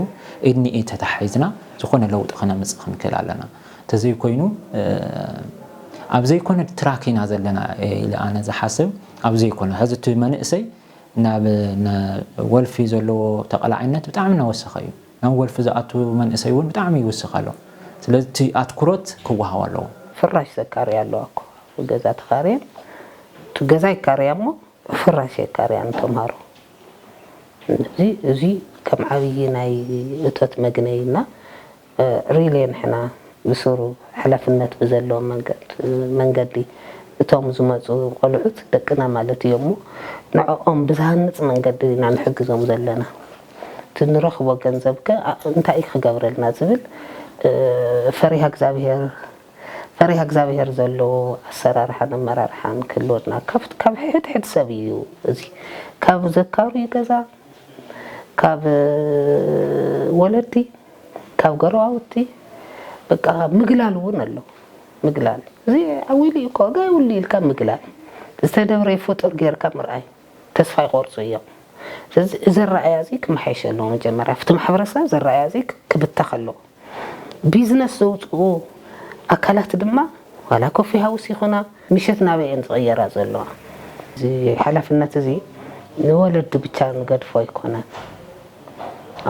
ኢድ ንኢድ ተታሒዝና ዝኾነ ለውጢ ክነምጽእ ክንክእል ኣለና። ተዘይኮይኑ፣ እ፣ ኣብ ዘይኮነ ትራክ ኢና ዘለና ኢለ ኣነ ዝሓስብ። ኣብ ዘይኮነ፣ ሕዚ እቲ መንእሰይ ናብ፣ ነ-፣ ወልፊ ዘለዎ ተቐላዕነት ብጣዕሚ እናወሰኸ እዩ። ናብ ወልፊ ዝኣቱ መንእሰይ እውን ብጣዕሚ ይውስኽ ኣሎ። ስለዚ እቲ ኣትኩሮት ክወሃቦ ኣለዎ። ፍራሽ ዘካርያ ኣለዋ እኮ። ገዛ ተኻርየን፣ እቲ ገዛ ይካረያ እሞ ፍራሽ የካርያ ንተምሃሮ። እዚ፣ እዚ ከም ዓብዪ ናይ እቶት መግነይና ሪሌ ንሕና ብስሩ ሓላፍነት ብዘለዎ መንገድ- መንገዲ እቶም ዝመፁ ቆልዑት ደቅና ማለት እዮም እሞ ንዕኦም ብዝሃንፅ መንገዲ ኢና ንሕግዞም ዘለና። እቲ ንረኽቦ ገንዘብ ከ እንታይ እዩ ክገብረልና ዝብል ፈሪሃ እግዚኣብሔር ፈሪሃ እግዚኣብሔር ዘለዎ ኣሰራርሓን ኣመራርሓን ክህልወና ካብ ሕድሕድ ሰብ እዩ። እዚ ካብ ዘካሩ ገዛ ካብ ወለዲ ካብ ጎረባብቲ በቃ ምግላል እውን ኣሎ። ምግላል እዚ ኣዊሉ እዩ እኮ ገ ውሉ ኢልካ ምግላል ዝተደብረ ፍጡር ጌርካ ምርኣይ ተስፋ ይቆርፁ እዮም። ስለዚ እዚ ኣረኣያ እዚ ክመሓየሽ ኣለዎ። መጀመርያ ኣብቲ ማሕበረሰብ እዚ ኣረኣያ እዚ ክብተኽ ኣለዎ። ቢዝነስ ዘውፅኡ ኣካላት ድማ ዋላ ኮፊ ሃውስ ይኹና ምሸት ናበይ እየን ዝቕየራ ዘለዋ? እዚ ሓላፍነት እዚ ንወለዲ ብቻ ንገድፎ ኣይኮነን።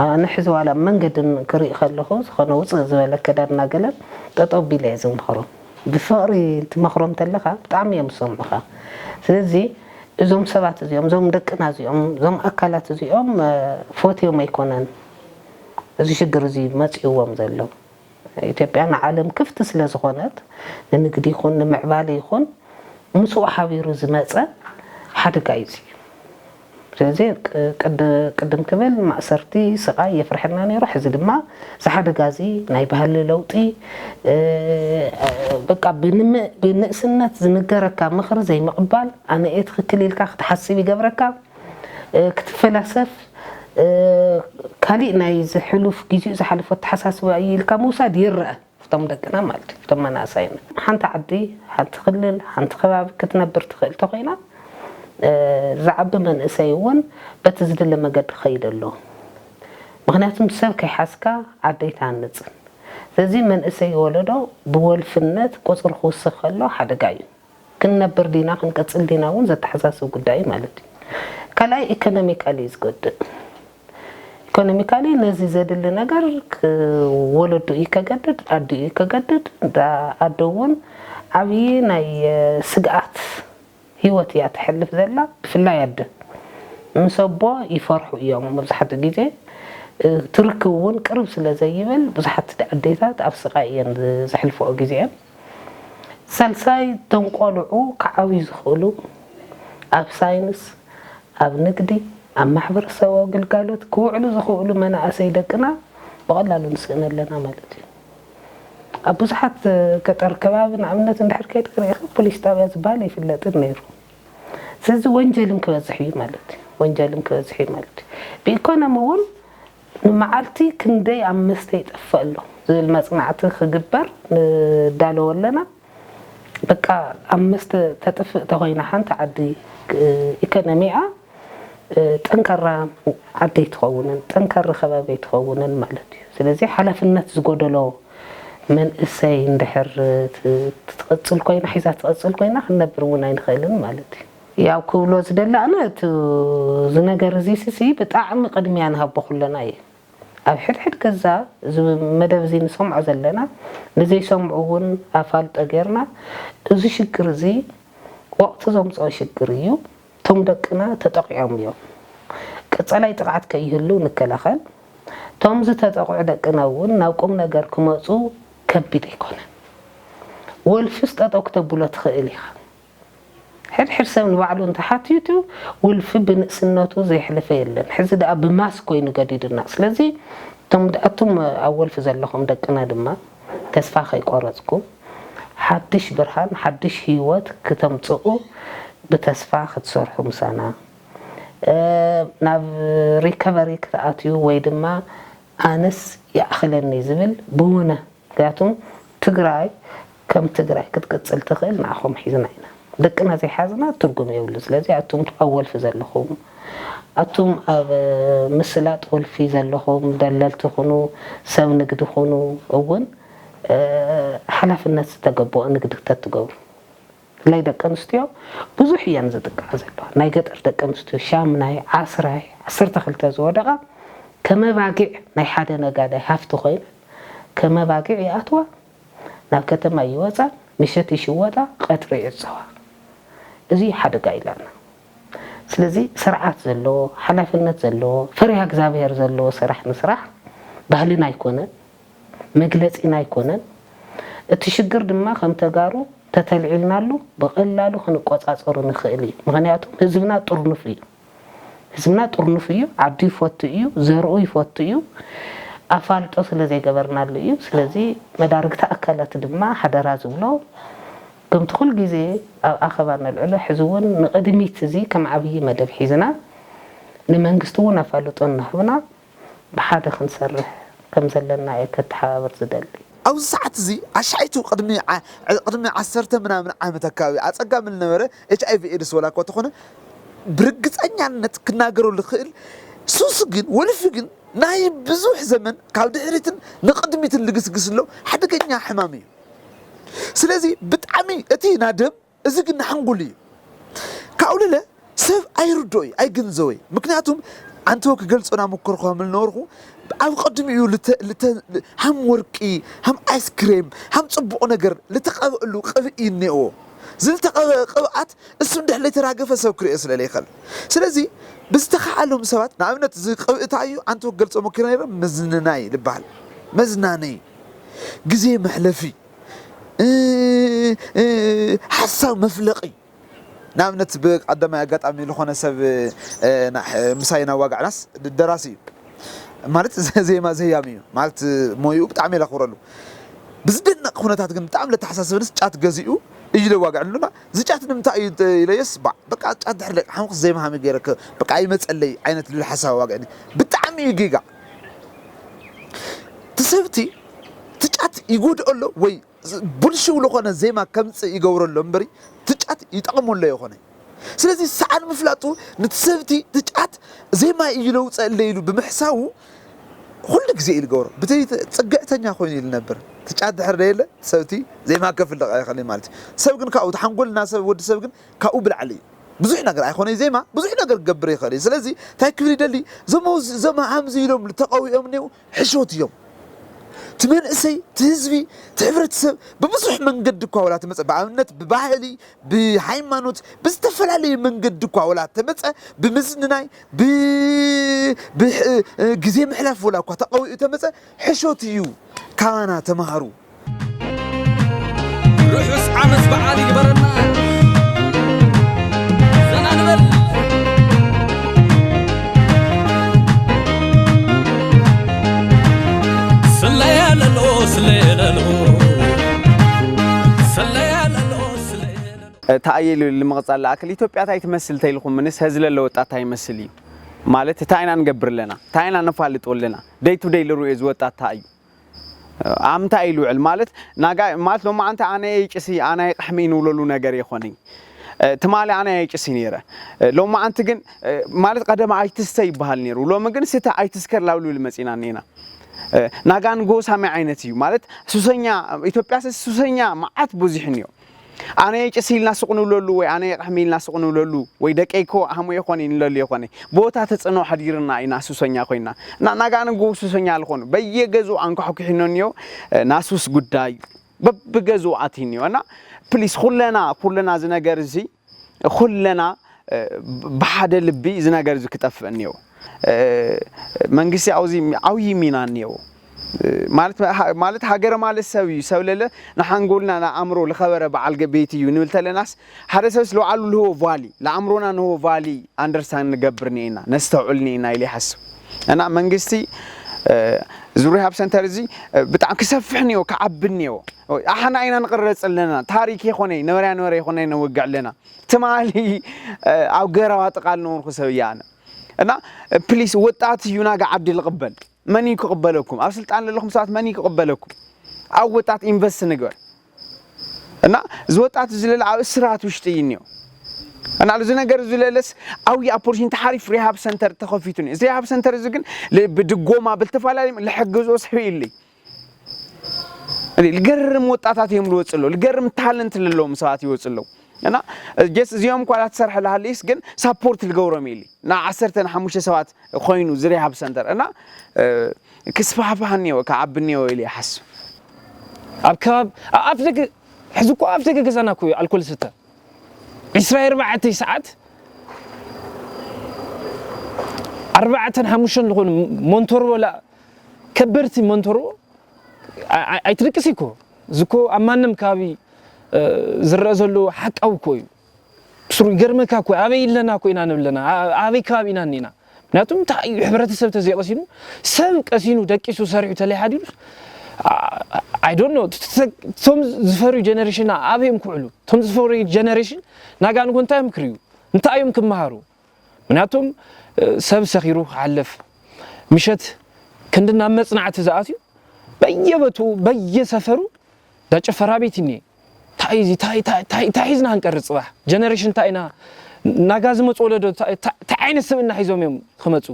ኣነ ሕዚ ዋላ መንገድን ክርኢ ከለኹ ዝኾነ ውፅእ ዝበለ ኣከዳድና ገለን ጠጠው ቢለ እየ ዝምኽሮም። ብፍቕሪ ትመኽሮም ተለኻ ብጣዕሚ እዮም ዝሰምዑኻ። ስለዚ እዞም ሰባት እዚኦም እዞም ደቅና እዚኦም እዞም ኣካላት እዚኦም ፈትዮም ኣይኮነን እዚ ሽግር እዚ መፂእዎም ዘሎ። ኢትዮጵያ ንዓለም ክፍቲ ስለ ዝኾነት ንንግዲ ይኹን ንምዕባለ ይኹን ምስኡ ሓቢሩ ዝመፀ ሓደጋ እዩ እዚ። ስለዚ ቅድም ክብል ማእሰርቲ ስቓይ የፍርሐና ነይሩ። ሕዚ ድማ እዚ ሓደጋ እዚ ናይ ባህሊ ለውጢ በቃ ብንእስነት ዝንገረካ ምኽሪ ዘይምቕባል ኣነ እየ ትኽክል ኢልካ ክትሓስብ ይገብረካ። ክትፈላሰፍ ካሊእ ናይ ዝሕሉፍ ግዜኡ ዝሓለፎ ኣተሓሳስባ እዩ ኢልካ ምውሳድ ይረአ። እቶም ደቅና ማለት እዩ እቶም መናእሰይና ሓንቲ ዓዲ ሓንቲ ክልል ሓንቲ ከባቢ ክትነብር ትኽእል ተኮይና ዝዓቢ መንእሰይ እውን በቲ ዝድለ መገዲ ክኸይድ ኣለዎ። ምክንያቱም ሰብ ከይሓዝካ ዓደይ ትሃንፅን። ስለዚ መንእሰይ ወለዶ ብወልፍነት ቁፅሪ ክውስኽ ከሎ ሓደጋ እዩ። ክንነብር ዲና ክንቀፅል ዲና እውን ዘተሓሳስብ ጉዳይ እዩ ማለት እዩ። ካልኣይ ኢኮኖሚካሊ እዩ ዝጎድእ። ኢኮኖሚካሊ ነዚ ዘድሊ ነገር ወለዱ እዩ ከገድድ ኣዱ እዩ ከገድድ ኣዶ እውን ዓብዪ ናይ ስግኣት ህይወት እያ ትሕልፍ ዘላ። ብፍላይ ኣደ ምስ ኣቦ ይፈርሑ እዮም መብዛሕትኡ ግዜ። ትርክብ እውን ቅርብ ስለ ዘይብል ብዙሓት ኣዴታት ኣብ ስቓይ እየን ዘሕልፈኦ ግዜአን። ሳልሳይ እቶም ቆልዑ ክዓብዩ ዝኽእሉ ኣብ ሳይንስ ኣብ ንግዲ ኣብ ማሕበረሰባዊ ግልጋሎት ክውዕሉ ዝኽእሉ መናእሰይ ደቅና ብቐላሉ ንስእን ኣለና ማለት እዩ። ኣብ ብዙሓት ገጠር ከባቢ ንኣብነት እንድሕር ከይድካ ርኢኻ ፖሊስ ጣብያ ዝበሃል ኣይፍለጥን ነይሩ። ስለዚ ወንጀልም ክበዝሕ እዩ ማለት እዩ። ወንጀልም ክበዝሕ እዩ ማለት እዩ። ብኢኮኖሚ እውን ንመዓልቲ ክንደይ ኣብ መስተ ይጠፍእ ኣሎ ዝብል መፅናዕቲ ክግበር ንዳለዎ ኣለና። በቃ ኣብ መስተ ተጥፍእ ተኮይና ሓንቲ ዓዲ ኢኮኖሚኣ ጠንካራ ዓዲ ኣይትኸውንን፣ ጠንካራ ከባቢ ኣይትኸውንን ማለት እዩ። ስለዚ ሓላፍነት ዝጎደሎ መንእሰይ እንድሕር ትቐፅል ኮይና ሒዛ ትቐፅል ኮይና ክንነብር እውን ኣይንኽእልን ማለት እዩ። ያው ክብሎ ዝደሊ ኣነ እቲ ዝነገር እዚ ስሲ ብጣዕሚ ቅድሚያ ንሃቦ ኩለና እዩ። ኣብ ሕድሕድ ገዛ እዚ መደብ እዚ ንሰምዖ ዘለና ንዘይሰምዑ እውን ኣፋልጦ ጌርና እዚ ሽግር እዚ ወቕቲ ዘምፅኦ ሽግር እዩ። እቶም ደቅና ተጠቂዖም እዮም። ቀፃላይ ጥቕዓት ከይህሉ ንከላኸል። እቶም ዝተጠቕዑ ደቅና እውን ናብ ቁም ነገር ክመፁ ከቢድ ኣይኮነን። ወልፍስ ጠጠው ክተብሎ ትኽእል ኢኻ። ሕድሕድ ሰብ ንባዕሉ እንተሓትዩቱ ውልፊ ብንእስነቱ ዘየሕለፈ የለን። ሕዚ ደኣ ብማስ ኮይኑ ገዲዱና። ስለዚ እቶም ኣቱም ኣብ ወልፊ ዘለኹም ደቅና ድማ ተስፋ ከይቆረፅኩም ሓድሽ ብርሃን ሓድሽ ህይወት ክተምፅኡ ብተስፋ ክትሰርሑ ምሳና ናብ ሪከቨሪ ክትኣትዩ ወይ ድማ ኣነስ ይኣኽለኒ ዝብል ብውነ ምክንያቱም ትግራይ ከም ትግራይ ክትቅፅል ትኽእል ንዓኹም ሒዝና ኢና። ደቅና ዘይሓዝና ትርጉም የብሉ። ስለዚ ኣቱም ኣብ ወልፊ ዘለኹም፣ ኣቱም ኣብ ምስላጥ ወልፊ ዘለኹም፣ ደለልቲ ኩኑ፣ ሰብ ንግዲ ኩኑ እውን ሓላፍነት ዝተገበኦ ንግዲ ተትገብሩ። ብፍላይ ደቂ ኣንስትዮ ብዙሕ እየን ዝጥቃዓ ዘለዋ። ናይ ገጠር ደቂ ኣንስትዮ ሻምናይ፣ ዓስራይ፣ ዓሰርተ ክልተ ዝወደቓ ከመ ባጊዕ ናይ ሓደ ነጋዳይ ሃፍቲ ኮይነን ከመ ባጊዕ ይኣትዋ፣ ናብ ከተማ ይወፃ፣ ምሸት ይሽወጣ፣ ቀትሪ ይዕፀዋ። እዚ ሓደጋ ኢላና። ስለዚ ስርዓት ዘለዎ፣ ሓላፍነት ዘለዎ፣ ፈሪሃ እግዚኣብሔር ዘለዎ ስራሕ ንስራሕ። ባህልና ኣይኮነን። መግለጺና ኣይኮነን። እቲ ሽግር ድማ ከም ተጋሩ ተተልዒልናሉ ብቐላሉ ክንቆጻጸሩ ንኽእል እዩ። ምኽንያቱ ህዝብና ጥርኑፍ እዩ። ህዝብና ጥርኑፍ እዩ። ዓዱ ይፈቱ እዩ። ዘርኡ ይፈቱ እዩ። ኣፋልጦ ስለ ዘይገበርናሉ እዩ። ስለዚ መዳርግቲ ኣካላት ድማ ሓደራ ዝብሎ ከምቲ ኩል ግዜ ኣብ ኣኸባ ነልዕሎ ሕዚ እውን ንቕድሚት እዚ ከም ዓብዪ መደብ ሒዝና ንመንግስቲ እውን ኣፋልጦ እናሃብና ብሓደ ክንሰርሕ ከም ዘለና እየ ከተሓባብር ዝደሊ። ኣብዚ ሰዓት እዚ ኣሻይቱ ቅድሚ ዓ- ቅድሚ ዓሰርተ ምናምን ዓመት ኣካባቢ ኣጸጋሚ ዝነበረ ኤች ኣይ ቪ ኤድስ ወላ እኳ ተኾነ ብርግጸኛነት ክናገረሉ ክእል ሱስ ግን ወልፊ ግን ናይ ብዙሕ ዘመን ካብ ድሕሪትን ንቕድሚትን ልግስግስ ኣሎ ሓደገኛ ሕማም እዩ። ስለዚ ብጣዕሚ እቲ ናደም እዚ ግን ንሓንጎል እዩ። ካብኡ ልለ ሰብ ኣይርዶ እዩ ኣይግንዘወ እዩ። ምክንያቱም ኣንተወ ክገልጾ ናሞከርኩ ከም ዝነበርኩ ኣብ ቅድሚኡ ልተ- ልተ- ሃም ወርቂ ሃም ኣይስክሬም ሃም ጽቡቕ ነገር ልተቐብእሉ ቅብኢ እኒኦ። ዝልተቐበ ቅብኣት እሱ እንድሕ ለይተራገፈ ሰብ ክርእዮ ስለ ለይኽእል ስለዚ ብዝተኸኣሎም ሰባት ንኣብነት እዚ ቅብእታ እዩ ኣንተ ክገልጾ ሞኪረ ነይረ። መዝንናይ ልበሃል መዝናነይ ግዜ መሕለፊ ሓሳብ መፍለቂ። ንኣብነት ብቀዳማይ ኣጋጣሚ ዝኾነ ሰብ ምሳይ ናዋጋዕናስ ደራሲ እዩ ማለት ዜማ ዘያሚ እዩ ማለት ሞይኡ ብጣዕሚ ለኽብረሉ። ብዝደነቕ ኩነታት ግን ብጣዕሚ ለተሓሳስበንስ ጫት ገዚኡ እዩ ለዋግዕ ኣለና። እዚ ጫት ንምንታይ እዩ ኢለየስ ባ በቃ ጫት ድሕር ደቂ ሓሙስ ዜማ ሃሚ ገይረክ በቃ ይመፀለይ ዓይነት ልብል ሓሳብ ዋግዕኒ። ብጣዕሚ እዩ ጌጋ። ትሰብቲ ትጫት ይጎድኦ ኣሎ ወይ ብልሽው ዝኾነ ዜማ ከምፅእ ይገብሮ ኣሎ እምበሪ ትጫት ይጠቕሞ ኣሎ ይኾነ። ስለዚ ሰዓል ምፍላጡ ንትሰብቲ ትጫት ዜማ እዩ ለውፀ እለ ኢሉ ብምሕሳቡ ኩሉ ግዜ እዩ ልገብሮ። ብተይ ፅግዕተኛ ኮይኑ እዩ ልነብር። ትጫት ድሕር ደየለ ሰብቲ ዜማ ከፍልቕ ኣይኽእል ማለት እዩ። ሰብ ግን ካብኡ ተሓንጎልና ሰብ ወዲ ሰብ ግን ካብኡ ብላዕሊ እዩ። ብዙሕ ነገር ኣይኮነ ዜማ ብዙሕ ነገር ክገብር ይኽእል እዩ። ስለዚ እንታይ ክብል ይደሊ? ዞም ዞም ሃምዚ ኢሎም ልተቐዊኦም እኒው ሕሾት እዮም። እቲ መንእሰይ እቲ ህዝቢ እቲ ሕብረተሰብ ብብዙሕ መንገዲ እኳ ወላ ትመፀ ብኣብነት ብባህሊ ብሃይማኖት ብዝተፈላለየ መንገዲ እኳ ወላ ተመፀ ብምዝንናይ ግዜ ምሕላፍ ወላ እኳ ተቐዊኡ ተመፀ ሕሾት እዩ። ካባና ተምሃሩ። ርሑስ ዓመት በዓል ይግበረና። ዘና ንበል። ስለያ ለሎ ስለያ ለሎ ስለያ ለሎ ስለያ ለሎ ተኣየሉ ንምቕጻል ለኣክል ኢትዮጵያ ታይ ትመስል ተይልኹም ምንስ ህዝለ ለወጣት ታይ ይመስል እዩ ማለት እንታይ ኢና ንገብር ኣለና እንታይ ኢና ነፋልጦ ኣለና ደይ ቱ ደይ ልርኡ ዝወጣት ታይ እዩ ኣምታ ኢሉ ውዕል ማለት ናጋ ማለት ሎማዓንቲ ኣነ ይጭሲ ኣነ ይቅሕሚ ንብለሉ ነገር ይኾነኝ ትማሊ ኣነ ይጭሲ ነይረ ሎማዓንቲ ግን ማለት ቀደም ኣይትስተ ይበሃል ነይሩ ሎሚ ግን ስተ ኣይትስከር ላብሉ ይብል መፂና እኒና ናጋ ንጎ ሳሚ ዓይነት እዩ ማለት ሱሰኛ ኢትዮጵያ ሱሰኛ መዓት ብዙሕ እኒዮ ኣነ ጭስ ኢልና ስቕ ንብለሉ ወይ ኣነ የቕሕሚ ኢልና ስቕ ንብለሉ ወይ ደቀይ ኮ ኣህሙ የኾነ ንለሉ የኾነ ቦታ ተፅዕኖ ሓዲርና ኢና ሱሰኛ ኮይና እና ናጋ ንጉ ሱሰኛ ልኾኑ በየገዝኡ ኣንኳሕኩሒኖ እኒዮ ናሱስ ጉዳይ በብገዝኡ ኣትዩ እኒዮ እና ፕሊስ ኩለና ኩለና እዚ ነገር እዚ ኩለና ብሓደ ልቢ እዚ ነገር እዚ ክጠፍእ እኒኦ መንግስቲ ኣብዚ ዓብዪ ሚና እኒኦ ማለት ሃገረ ማለት ሰብ እዩ ሰብ ለለ ንሓንጎልና ንኣእምሮ ዝኸበረ በዓል ቤት እዩ ንብል ተለናስ ሓደ ሰብስ ለባዕሉ ልህቦ ቫሊ ለኣእምሮና ንህቦ ቫሊ ኣንደርስታንድ ንገብር እኒኤና ነስተውዕል እኒኤና ኢለ ይሓስብ እና መንግስቲ እዚ ሪሃብ ሰንተር እዚ ብጣዕሚ ክሰፍሕ እኒኦ ክዓቢ እኒኦ ኣሓና ኢና ንቕረፅ ኣለና ታሪክ ይኾነ ነበርያ ነበረ ይኾነ ነውግዕ ኣለና ትማሊ ኣብ ገረባ ጥቓ ልነበርኩ ሰብ እየ ኣነ እና ፕሊስ ወጣት እዩ ናጋ ዓዲ ልቕበል መን እዩ ክቕበለኩም ኣብ ስልጣን ለለኹም ሰባት መን እዩ ክቕበለኩም ኣብ ወጣት ኢንቨስት ንግበር እና እዚ ወጣት እዚ ለለ ኣብ እስራት ውሽጢ እዩ እኒኦ እና እዚ ነገር እዚ ለለስ ዓብዪ ኣፖርቹኒቲ ሓሪፍ ሪሃብ ሰንተር ተኸፊቱ እዩ እዚ ሪሃብ ሰንተር እዚ ግን ብድጎማ ብልተፈላለዩ ልሕግዞ ሰብ የለይ ልገርም ወጣታት እዮም ልወፅ ኣለዉ ልገርም ታለንት ለለዎም ሰባት ይወፅ ኣለዉ እና ጀስ እዚኦም ኳ ላትሰርሐ ላሃለይስ ግን ሳፖርት ልገብሮም ኢሊ ና ዓሰርተ ንሓሙሽተ ሰባት ኮይኑ ዝሪሃብ ሰንተር እና ክስፋሕፋሕ እኒኦ ክዓቢ እኒኦ ኢለ ይሓስብ ኣብ ከባቢ ኣብ ኣፍ ደገ ሕዚ እኮ ኣብ ደገ ገዛና እኮ እዩ ኣልኮል ዝስተ ዕስራ ኣርባዕተ ሰዓት ኣርባዕተን ሓሙሽተን ዝኾኑ ሞንቶርቦ ላ ከበርቲ ሞንቶርቦ ኣይትድቅስ እኮ። እዚ እኮ ኣብ ማንም ከባቢ ዝረአ ዘሎ ሓቃዊ እኮ እዩ። ስሩ ይገርመካ እኮ፣ ኣበይ ኣለና እኮ ኢና ንብለና፣ ኣበይ ከባቢ ኢና እኒና? ምክንያቱም እንታይ እዩ፣ ሕብረተሰብ ተዘይቀሲኑ፣ ሰብ ቀሲኑ ደቂሱ ሰሪሑ ተለይሓዲሩስ፣ I don't know። እቶም ዝፈርዩ ጀነሬሽን ኣበይ እዮም ክውዕሉ? እቶም ዝፈርዩ ጀነሬሽን ናጋ ንጎ እንታይ እዮም ክርእዩ? እንታይ እዮም ክመሃሩ? ምክንያቱም ሰብ ሰኺሩ ክሓልፍ፣ ምሸት ክንዲ ናብ መጽናዕቲ ዝኣትዩ፣ በየበትኡ በየሰፈሩ ዳጨፈራ ቤት እኒ እንታይ እዚ እንታይ እንታይ እንታይ እንታይ ሒዝና ክንቀርብ? ጽባሕ ጀነሬሽን እንታይ ኢና? ናጋ ዝመፁ ወለዶ እንታይ እንታይ ዓይነት ስብእና ሒዞም እዮም ክመፁ?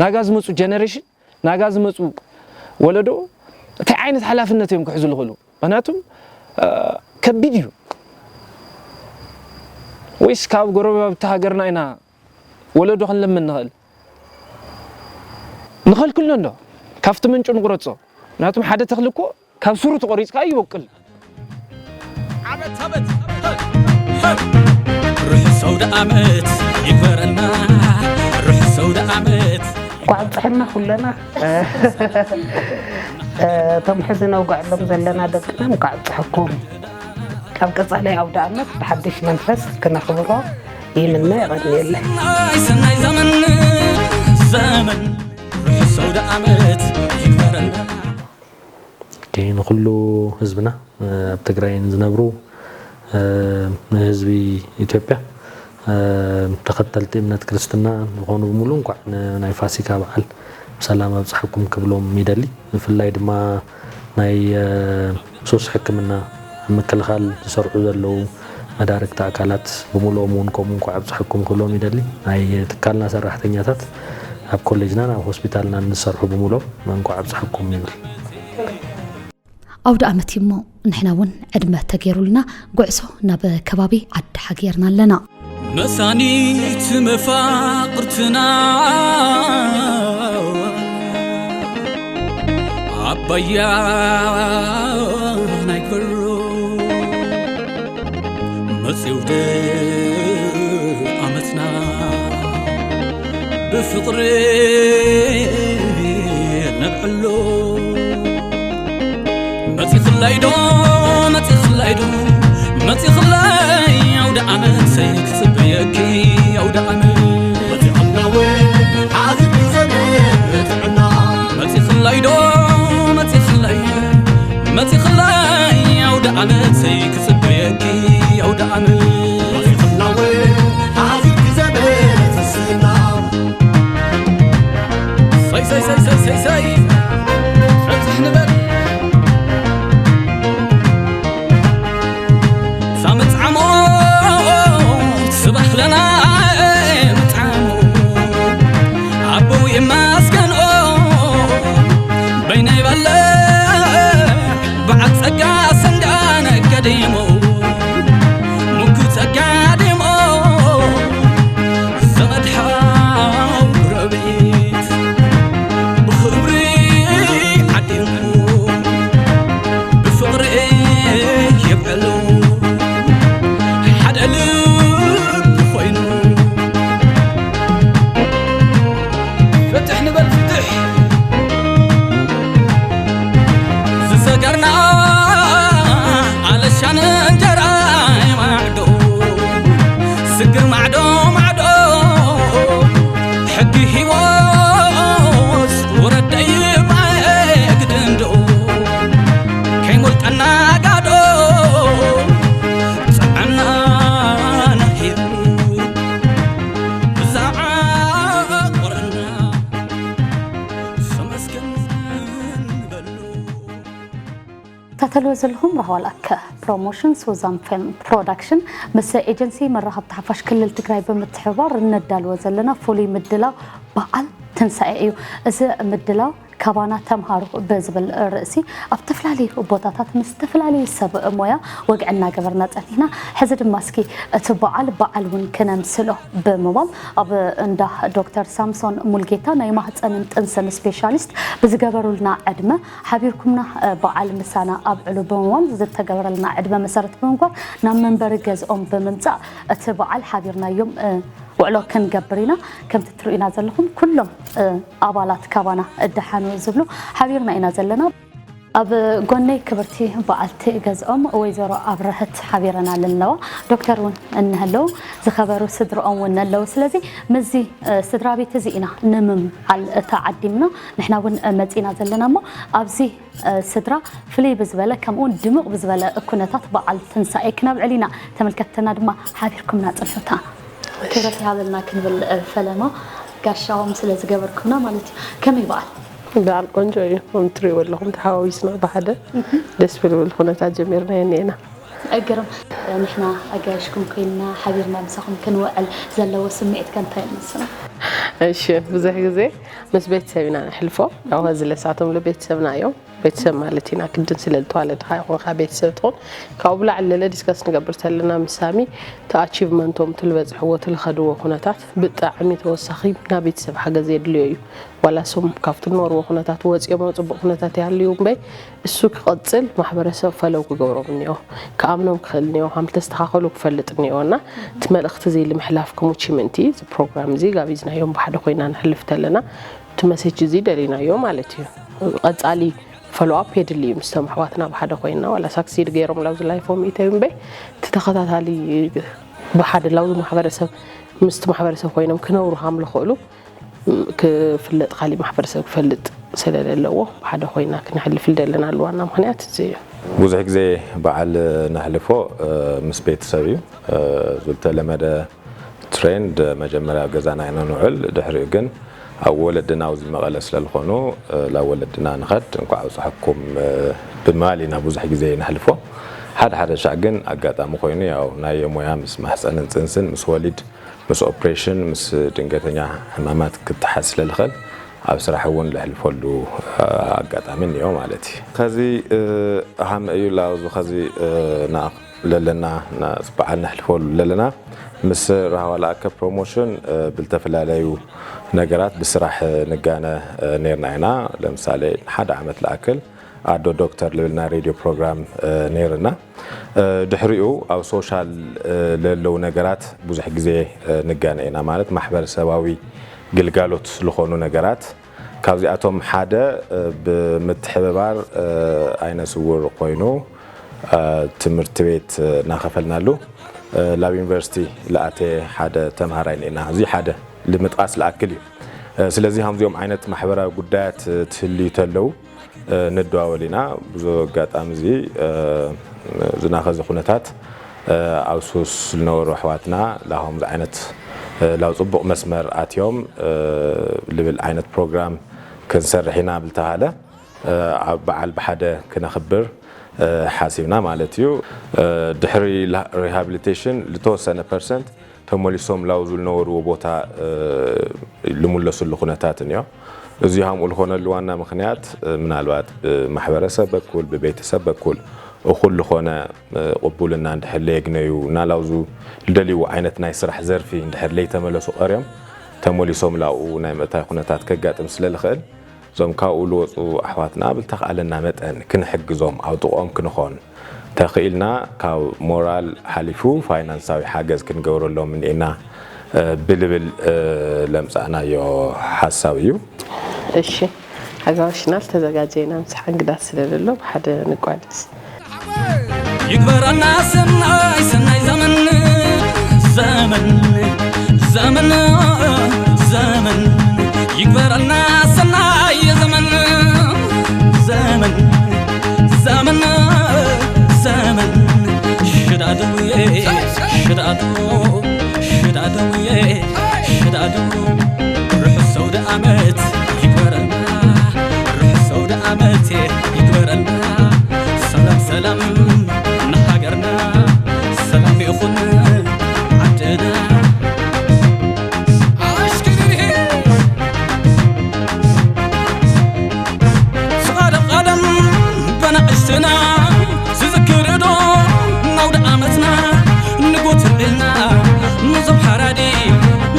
ናጋ ዝመፁ ጀነሬሽን፣ ናጋ ዝመፁ ወለዶ እንታይ ዓይነት ሓላፍነት እዮም ክሕዙ ዝኽእሉ? ምክንያቱም ከቢድ እዩ። ወይስ ካብ ጎረባብቲ ሃገርና ኢና ወለዶ ክንለምን ንኽእል? ንኸልክሎ እንዶ ካብቲ ምንጩ ንቑረጾ። ምክንያቱም ሓደ ተኽሊ እኮ ካብ ስሩ ተቖሪጽካ ይበቁል። ርሑስ ኣውደ ዓመት ይግበረልና፣ ርሑስ ኣውደ ዓመት። እንኳዕ ኣብፀሐና ኩለና። እቶም ሕዚ ነውግዐሎም ዘለና ደቅና እንኳዕ ኣብፀሐኩም። ኣብ ቀፃሊ ኣውደ ዓመት ብሓድሽ መንፈስ ክነኽብሮ ይምነ። የቐንየለይ። ሰናይ ዘመን ዘመን ርሑስ ኣውደ ዓመት ይግበረልና። ንኩሉ ህዝብና ኣብ ትግራይን ዝነብሩ ንህዝቢ ኢትዮጵያ ተኸተልቲ እምነት ክርስትና ዝኾኑ ብምሉ እንኳዕ ንናይ ፋሲካ በዓል ብሰላም ኣብፅሐኩም ክብሎም ይደሊ። ብፍላይ ድማ ናይ ሱስ ሕክምና ኣብ ምክልኻል ዝሰርሑ ዘለዉ መዳርግቲ ኣካላት ብምልኦም እውን ከምኡ እንኳዕ ኣብፅሐኩም ክብሎም ይደሊ። ናይ ትካልና ሰራሕተኛታት ኣብ ኮሌጅናን ኣብ ሆስፒታልናን ዝሰርሑ ብምልኦም እንኳዕ ኣብፅሐኩም ይብል። ኣውደ ኣመት እዩሞ ንሕና እውን ዕድመ ተገይሩልና ጉዕዞ ናብ ከባቢ ዓዲ ሓ ገይርና ኣለና። መሳኒት መፋቕርትና ኣባያ ናይ በሮ መጽውደ ኣመትና ብፍቕሪ ነብዕሎ። መጺኽለይ ዶ መጺኽለይ ዶ መጺኽለይ ኣውደ ዓመተይ ክጽበየኪ ኣውደ ዓመት። መጺኽለይ ሓዚኪ ዘመን ጥዕና። መጺኽለይ ዶ መጺኽለይ መጺኽለይ ኣውደ ዓመተይ ክጽበየኪ ኣውደ ዓመት። መጺኽለይ ሓዚኪ ዘመን ትስና። ሰይ ሰይ ሰይ ሰይ ሰይ ሰይ ፍትሕ ንበል። ሳምጻዕሞ ስባሕ ለና ምጻዕሞ ኣቦው የማስገንኦ በይነይ በለ በዓል ጸጋ ሰንዳነ ገዲሞ ሙኩ ጸጋ ዲሞ ዘመድ ሓው ጎረቤት ብኽብሪ ዓዲምኩ ብፍቕሪ የብዕሉ ሓደ ልቢ ኮይኑ። ፍትሕ ንበል ፍትሕ ዝሰገርና ኣለሻን እንጀራ ማዕዶ ስግር ማዕዶ ማዕዶ ሕጊ ሂወት ወረደይ ማየግድንዶ ከይሞልቀና ጋዶ ጽዕናና ሂቡ ብዛዓ ቆረና ሰመስገን በሉ። ታተልዎ ዘለኹም ራህዋ ላከ ፕሮሞሽን ሱዛን ፊልም ፕሮዳክሽን ምስ ኤጀንሲ መራኸብቲ ሓፋሽ ክልል ትግራይ ብምትሕብባር እነዳልዎ ዘለና ፍሉይ ምድላው በዓል ትንሳኤ እዩ። እዚ ምድላው ካባና ተምሃሩ ብዝብል ርእሲ ኣብ ዝተፈላለዩ ቦታታት ምስ ዝተፈላለዩ ሰብ ሞያ ወግዒ እናገበርና ጸኒሕና። ሕዚ ድማ እስኪ እቲ በዓል በዓል እውን ክነምስሎ ብምባል ኣብ እንዳ ዶክተር ሳምሶን ሙልጌታ ናይ ማህፀንን ጥንስን ስፔሻሊስት ብዝገበሩልና ዕድመ ሓቢርኩምና በዓል ምሳና ኣብዕሉ ብምባል ዝተገበረልና ዕድመ መሰረት ብምግባር ናብ መንበሪ ገዝኦም ብምምፃእ እቲ በዓል ሓቢርናዮም ውዕሎ ክንገብር ኢና። ከምቲ ትርእዩና ዘለኹም ኩሎም ኣባላት ካባና እደሓኑ ዝብሉ ሓቢርና ኢና ዘለና። ኣብ ጎነይ ክብርቲ በዓልቲ ገዝኦም ወይዘሮ ኣብረህት ሓቢረና ኣለዋ። ዶክተር እውን እንህለው፣ ዝኸበሩ ስድርኦም እውን ኣለዉ። ስለዚ ምስዚ ስድራ ቤት እዚ ኢና ንምምዓል ተዓዲምና ንሕና እውን መፂና ዘለና እሞ ኣብዚ ስድራ ፍልይ ብዝበለ ከምኡውን ድምቕ ብዝበለ ኩነታት በዓል ትንሳኤ ክነብዕል ኢና። ተመልከትና ድማ ሓቢርኩምና ፅንሑታ ክብረት ይሃበልና ክንብል ፈለማ ጋሻዎም ስለ ዝገበርኩምና ማለት እዩ። ከመይ በዓል? በዓል ቆንጆ እዩ። ከም ትሪእዎ ኣለኹም ተሓዋዊስና ብሓደ ደስ ብልብል ኩነታት ጀሚርናዮ እኒኤና። እግርም ንሕና ኣጋይሽኩም ኮይንና ሓቢርና ምሳኹም ክንውዕል ዘለዎ ስምዒት ከ እንታይ ይመስል? እሺ፣ ብዙሕ ግዜ ምስ ቤተሰብ ኢና ነሕልፎ። ያው ኸዚ ለሳቶም ለቤተሰብና እዮም። ቤተሰብ ማለት ኢና ክድን ስለ ዝተዋለድካ ይኹንካ ቤተሰብ ትኹን ካብኡ ብላዕሊ ለለ ዲስከስ ንገብር ተለና ምስ ሳሚ እቲ ኣቺቭመንቶም ትልበፅሕዎ ትልኸድዎ ኩነታት ብጣዕሚ ተወሳኺ ናብ ቤተሰብ ሓገዝ የድልዮ እዩ። ዋላ እሶም ካብቲ ዝነበርዎ ኩነታት ወፂኦም ኣብ ፅቡቕ ኩነታት ይሃልዩ እምበይ እሱ ክቐፅል ማሕበረሰብ ፈለው ክገብሮም እኒኦ፣ ክኣምኖም ክኽእል እኒኦ፣ ከም ዝተስተኻኸሉ ክፈልጥ እኒኦ እና እቲ መልእኽቲ እዚ ልምሕላፍ ክሙች ምእንቲ እዚ ፕሮግራም እዚ ጋቢዝናዮም ብሓደ ኮይና ንሕልፍ ተለና እቲ መሴጅ እዚ ደሊናዮ ማለት እዩ። ቀፃሊ ፎሎኣፕ የድሊ እዩ ምስቶም ኣሕዋትና ብሓደ ኮይና ዋላ ሳክሲድ ገይሮም ላብዚ ላይፎም ኢተዩ እምበይ እቲ ተኸታታሊ ብሓደ ላብዚ ማሕበረሰብ ምስቲ ማሕበረሰብ ኮይኖም ክነብሩ ከም ዝኽእሉ ክፍለጥ ካሊእ ማሕበረሰብ ክፈልጥ ስለለለዎ ብሓደ ኮይና ክንሕልፍ ደለናሉ ዋና ምክንያት እዚ እዩ። ብዙሕ ግዜ በዓል ነሕልፎ ምስ ቤተሰብ እዩ። ዝተለመደ ትሬንድ መጀመርያ ገዛና ኢና ንውዕል፣ ድሕሪኡ ግን ኣብ ወለድና ኣብዚ መቐለ ስለልኾኑ ላብ ወለድና ንኸድ እንኳዕ ኣብፀሐኩም ብምባል ኢና ብዙሕ ግዜ ነሕልፎ። ሓደ ሓደ ሻዕ ግን ኣጋጣሚ ኮይኑ ያው ናይ ሞያ ምስ ማሕፀንን ፅንስን ምስ ወሊድ ምስ ኦፕሬሽን ምስ ድንገተኛ ሕማማት ክተሓዝ ስለልኽእል ኣብ ስራሕ እውን ለሕልፈሉ ኣጋጣሚ እኒኦ ማለት እዩ። ከዚ ሃመ እዩ ላውዙ ከዚ ለለና በዓል ነሕልፈሉ ለለና ምስ ራህዋ ለኣከ ፕሮሞሽን ብልተፈላለዩ ነገራት ብስራሕ ንጋነ ነርና ኢና። ለምሳሌ ንሓደ ዓመት ለኣክል ኣዶ ዶክተር ልብል ናይ ሬድዮ ፕሮግራም ነይርና። ድሕሪኡ ኣብ ሶሻል ለለዉ ነገራት ብዙሕ ግዜ ንጋነ ኢና ማለት ማሕበረሰባዊ ግልጋሎት ዝኾኑ ነገራት ካብዚኣቶም ሓደ ብምትሕብባር ኣይነ ስውር ኮይኑ ትምህርቲ ቤት እናኸፈልናሉ ላብ ዩኒቨርሲቲ ለኣተ ሓደ ተምሃራይ ንኤና። እዚ ሓደ ልምጥቃስ ለኣክል እዩ። ስለዚ ከምዚኦም ዓይነት ማሕበራዊ ጉዳያት ትህልዩ ተለው ንደዋወል ኢና። ብዙ ኣጋጣሚ እዚ ዝናኸዚ ኩነታት ኣብ ሱስ ዝነበሩ ኣሕዋትና ላሆም ዓይነት ላብ ፅቡቕ መስመር ኣትዮም ልብል ዓይነት ፕሮግራም ክንሰርሕ ኢና ብልተሃለ ኣብ በዓል ብሓደ ክነኽብር ሓሲብና ማለት እዩ። ድሕሪ ሪሃብሊቴሽን ዝተወሰነ ፐርሰንት ተመሊሶም ላውዙ ዝነበርዎ ቦታ ልምለሱሉ ኩነታት እኒኦ። እዚ ከምኡ ዝኾነሉ ዋና ምክንያት ምናልባት ብማሕበረሰብ በኩል ብቤተሰብ በኩል እኹል ዝኾነ ቅቡልና እንድሕር ለየግነዩ እና ላውዙ ልደልይዎ ዓይነት ናይ ስራሕ ዘርፊ እንድሕር ለይተመለሱ ቀርዮም ተመሊሶም ላብኡ ናይ ምእታይ ኩነታት ከጋጥም ስለልኽእል እዞም ካብኡ ልወፁ ኣሕዋትና ብልተኽኣለና መጠን ክንሕግዞም ኣብ ጥቕኦም ክንኾን ተኽኢልና ካብ ሞራል ሓሊፉ ፋይናንሳዊ ሓገዝ ክንገብረሎም እኒኤና ብልብል ለምፃእናዮ ሓሳብ እዩ። እሺ ሓጋውሽና ዝተዘጋጀ ኢና ምሳሕ እንግዳት ስለለሎ ብሓደ ንቋደስ። ይግበረና ሰናይ ሰናይ ዘመን ዘመን ዘመን ዘመን ይግበረና ሰናይ ዘመን ዘመን ዘመን ዘመን ሽዳድውየ ሽዳዱ ሽዳድውየ ሽዳዱ ርሑስ ሰውደ ዓመት ይግበረና ርሑስ ሰውደ ዓመት ይግበረልና ሰላም ሰላም ንሃገርና ሰላም ይኹን ዓድና ኣሽክርርሄ ስቓደም ቓደም በናእሽትና ዝዝክር ዶ ናውደ ዓመትና ንጎትር ኢልና ነዞም ሓራዲ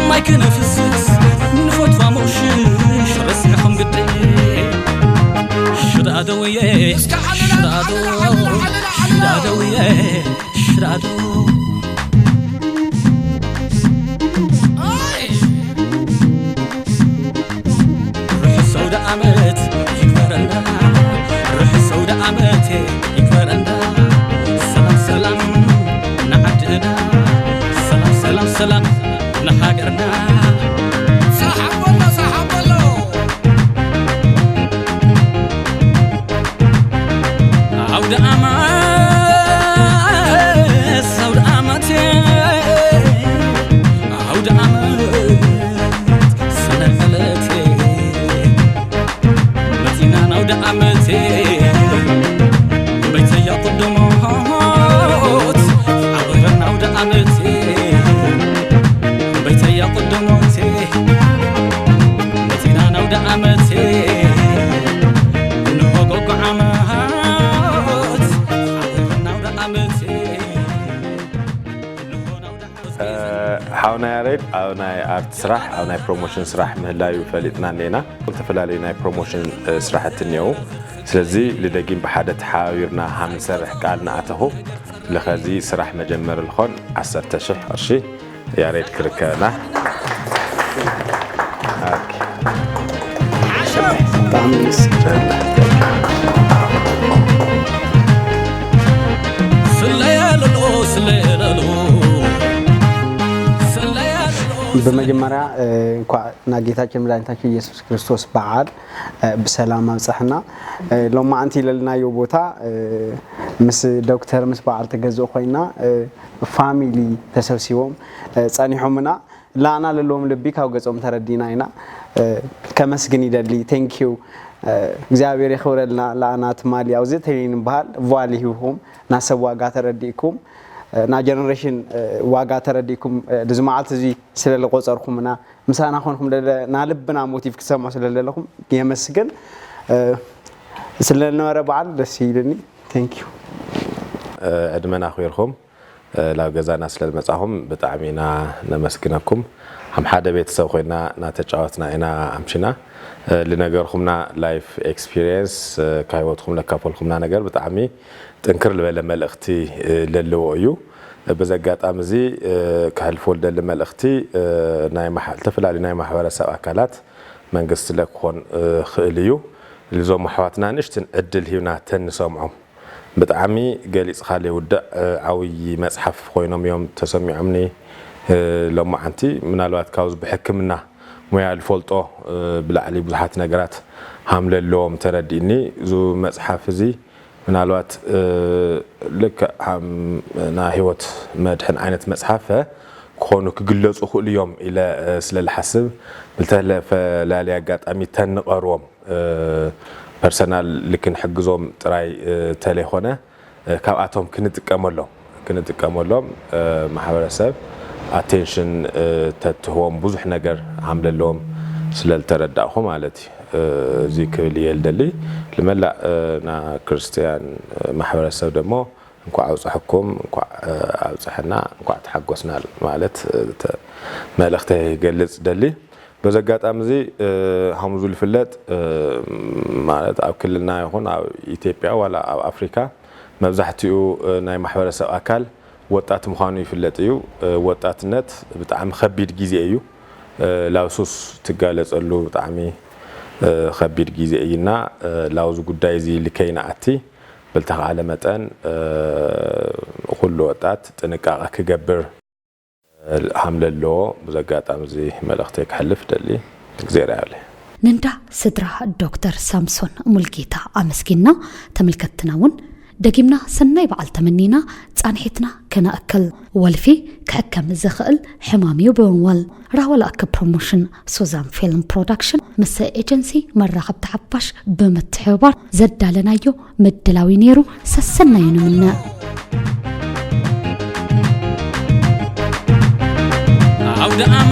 ማይ ክነፍስስ ንፈትዋ ሞሽሽ ረሲዕኹም ግዲ ሽዳደውየ ሽዳዶ ሽዳደውየ ሽዳዶ ርሑስ ሰውደ ዓመት ይግበረልና ርሑስ ሰውደ ዓመት በይተያ ቅድሞት ዓወትና ኣውደ ዓመት በይተያ ቅድሞት መቲና ናውደ ዓመት እንሆ ጎጎ ዓመት ዓወትና ኣውደ ዓመት እንሆ ናውደ ዓመት ሓውና ያሬድ ኣብ ናይ ኣርት ስራሕ ኣብ ናይ ፕሮሞሽን ስራሕ ምህላዩ ፈሊጥና እኒኤና። ዝተፈላለዩ ናይ ፕሮሞሽን ስራሕቲ እኒአው። ስለዚ ልደጊም ብሓደ ተሓባቢርና ሃምንሰርሕ ቃል ንኣተኹ። ለኸዚ ስራሕ መጀመር ልኾን ዓሰርተ ሽሕ ቅርሺ ያሬድ ክርከበና። በመጀመርያ እንኳዕ ናብ ጌታችን መድኃኒታችን ኢየሱስ ክርስቶስ በዓል ብሰላም ኣብፀሐና። ሎማዓንቲ ለልናዮ ቦታ ምስ ዶክተር ምስ በዓል ተገዝእ ኮይና ፋሚሊ ተሰብሲቦም ፀኒሖምና። ላና ለለዎም ልቢ ካብ ገጾም ተረዲና ኢና። ከመስግን ይደሊ። Thank you እግዚኣብሔር የኽብረልና። ላና ትማሊ ኣብዚ ተይን በሃል ቫሊ ሂብኩም ናሰብ ዋጋ ተረዲእኩም ና ጀነሬሽን ዋጋ ተረዲእኩም እዚ መዓልቲ እዚ ስለ ዝቆጸርኩምና ምሳና ኮንኩም ለለ ናልብና ሞቲቭ ክትሰምዑ ስለ ዘለኹም የመስግን። ስለ ዝነበረ በዓል ደስ ኢልኒ። Thank you። ዕድመና ኣኽቢርኩም ናብ ገዛና ስለ ዝመጻኹም ብጣዕሚ ኢና ነመስግነኩም። ከም ሓደ ቤተሰብ ኮይና እናተጫወትና ኢና ኣምሽና። ልነገርኩምና ላይፍ ኤክስፒሪየንስ ካብ ህይወትኩም ለካፈልኩምና ነገር ብጣዕሚ ጥንክር ዝበለ መልእኽቲ ለለዎ እዩ። በዚ ኣጋጣሚ እዚ ከሕልፎ ልደሊ መልእኽቲ ናይ ዝተፈላለዩ ናይ ማሕበረሰብ ኣካላት መንግስቲ ለክኾን ክእል እዩ። ልዞም ኣሕዋትና ንእሽትን ዕድል ሂብና ተንሰምዖም። ብጣዕሚ ገሊፅካ ለይውድእ ዓብዪ መፅሓፍ ኮይኖም እዮም ተሰሚዖምኒ። ሎማዓንቲ ምናልባት ካብዚ ብሕክምና ሙያ ዝፈልጦ ብላዕሊ ብዙሓት ነገራት ሃም ለለዎም ተረዲእኒ። እዚ መፅሓፍ እዚ ምናልባት ልክዕ ሃም ናይ ህይወት መድሕን ዓይነት መፅሓፍ ክኾኑ ክግለፁ ይኽእሉ እዮም ኢለ ስለ ዝሓስብ ብዝተፈላለየ ኣጋጣሚ ተንቐርቦም ፐርሰናል ልክንሕግዞም ጥራይ ተለይኮነ ካብኣቶም ክንጥቀመሎም ክንጥቀመሎም ማሕበረሰብ ኣቴንሽን ተትህቦም ብዙሕ ነገር ሃም ለለዎም ስለልተረዳእኹ ማለት እዩ። እዚ ክብል እየ ልደሊ ልመላእ ና ክርስትያን ማሕበረሰብ ደሞ እንኳዕ ኣውፅሐኩም እንኳዕ ኣውፅሐና እንኳዕ ተሓጎስና ማለት መልእክተ ይገልፅ ደሊ። በዚ ኣጋጣሚ እዚ ሃምዙ ዝፍለጥ ማለት ኣብ ክልልና ይኹን ኣብ ኢትዮጵያ ዋላ ኣብ ኣፍሪካ መብዛሕትኡ ናይ ማሕበረሰብ ኣካል ወጣት ምዃኑ ይፍለጥ እዩ። ወጣትነት ብጣዕሚ ከቢድ ግዜ እዩ። ላብ ሱስ ትጋለፀሉ ብጣዕሚ ከቢድ ግዜ እዩ እና ላብዚ ጉዳይ እዚ ልከይንኣቲ ብልተኻእለ መጠን ኩሉ ወጣት ጥንቃቐ ክገብር ሃም ለለዎ ብዚ ኣጋጣሚ እዚ መልእኽተይ ከሕልፍ ደሊ። እግዜር ያብለይ። ንንዳ ስድራ ዶክተር ሳምሶን ሙልጌታ ኣመስጊንና፣ ተመልከትትና እውን ደጊምና ሰናይ በዓል ተመኒና ፃንሒትና ከነእክል። ወልፊ ክሕከም ዝኽእል ሕማም እዩ ብምባል ራህዋ ለኣከ ፕሮሞሽን ሱዛን ፊልም ፕሮዳክሽን ምስ ኤጀንሲ መራኸብቲ ሓፋሽ ብምትሕብባር ዘዳለናዮ ምድላው እዩ ነይሩ። ሰሰናዩ ንምነ። ኣውደ ኣማ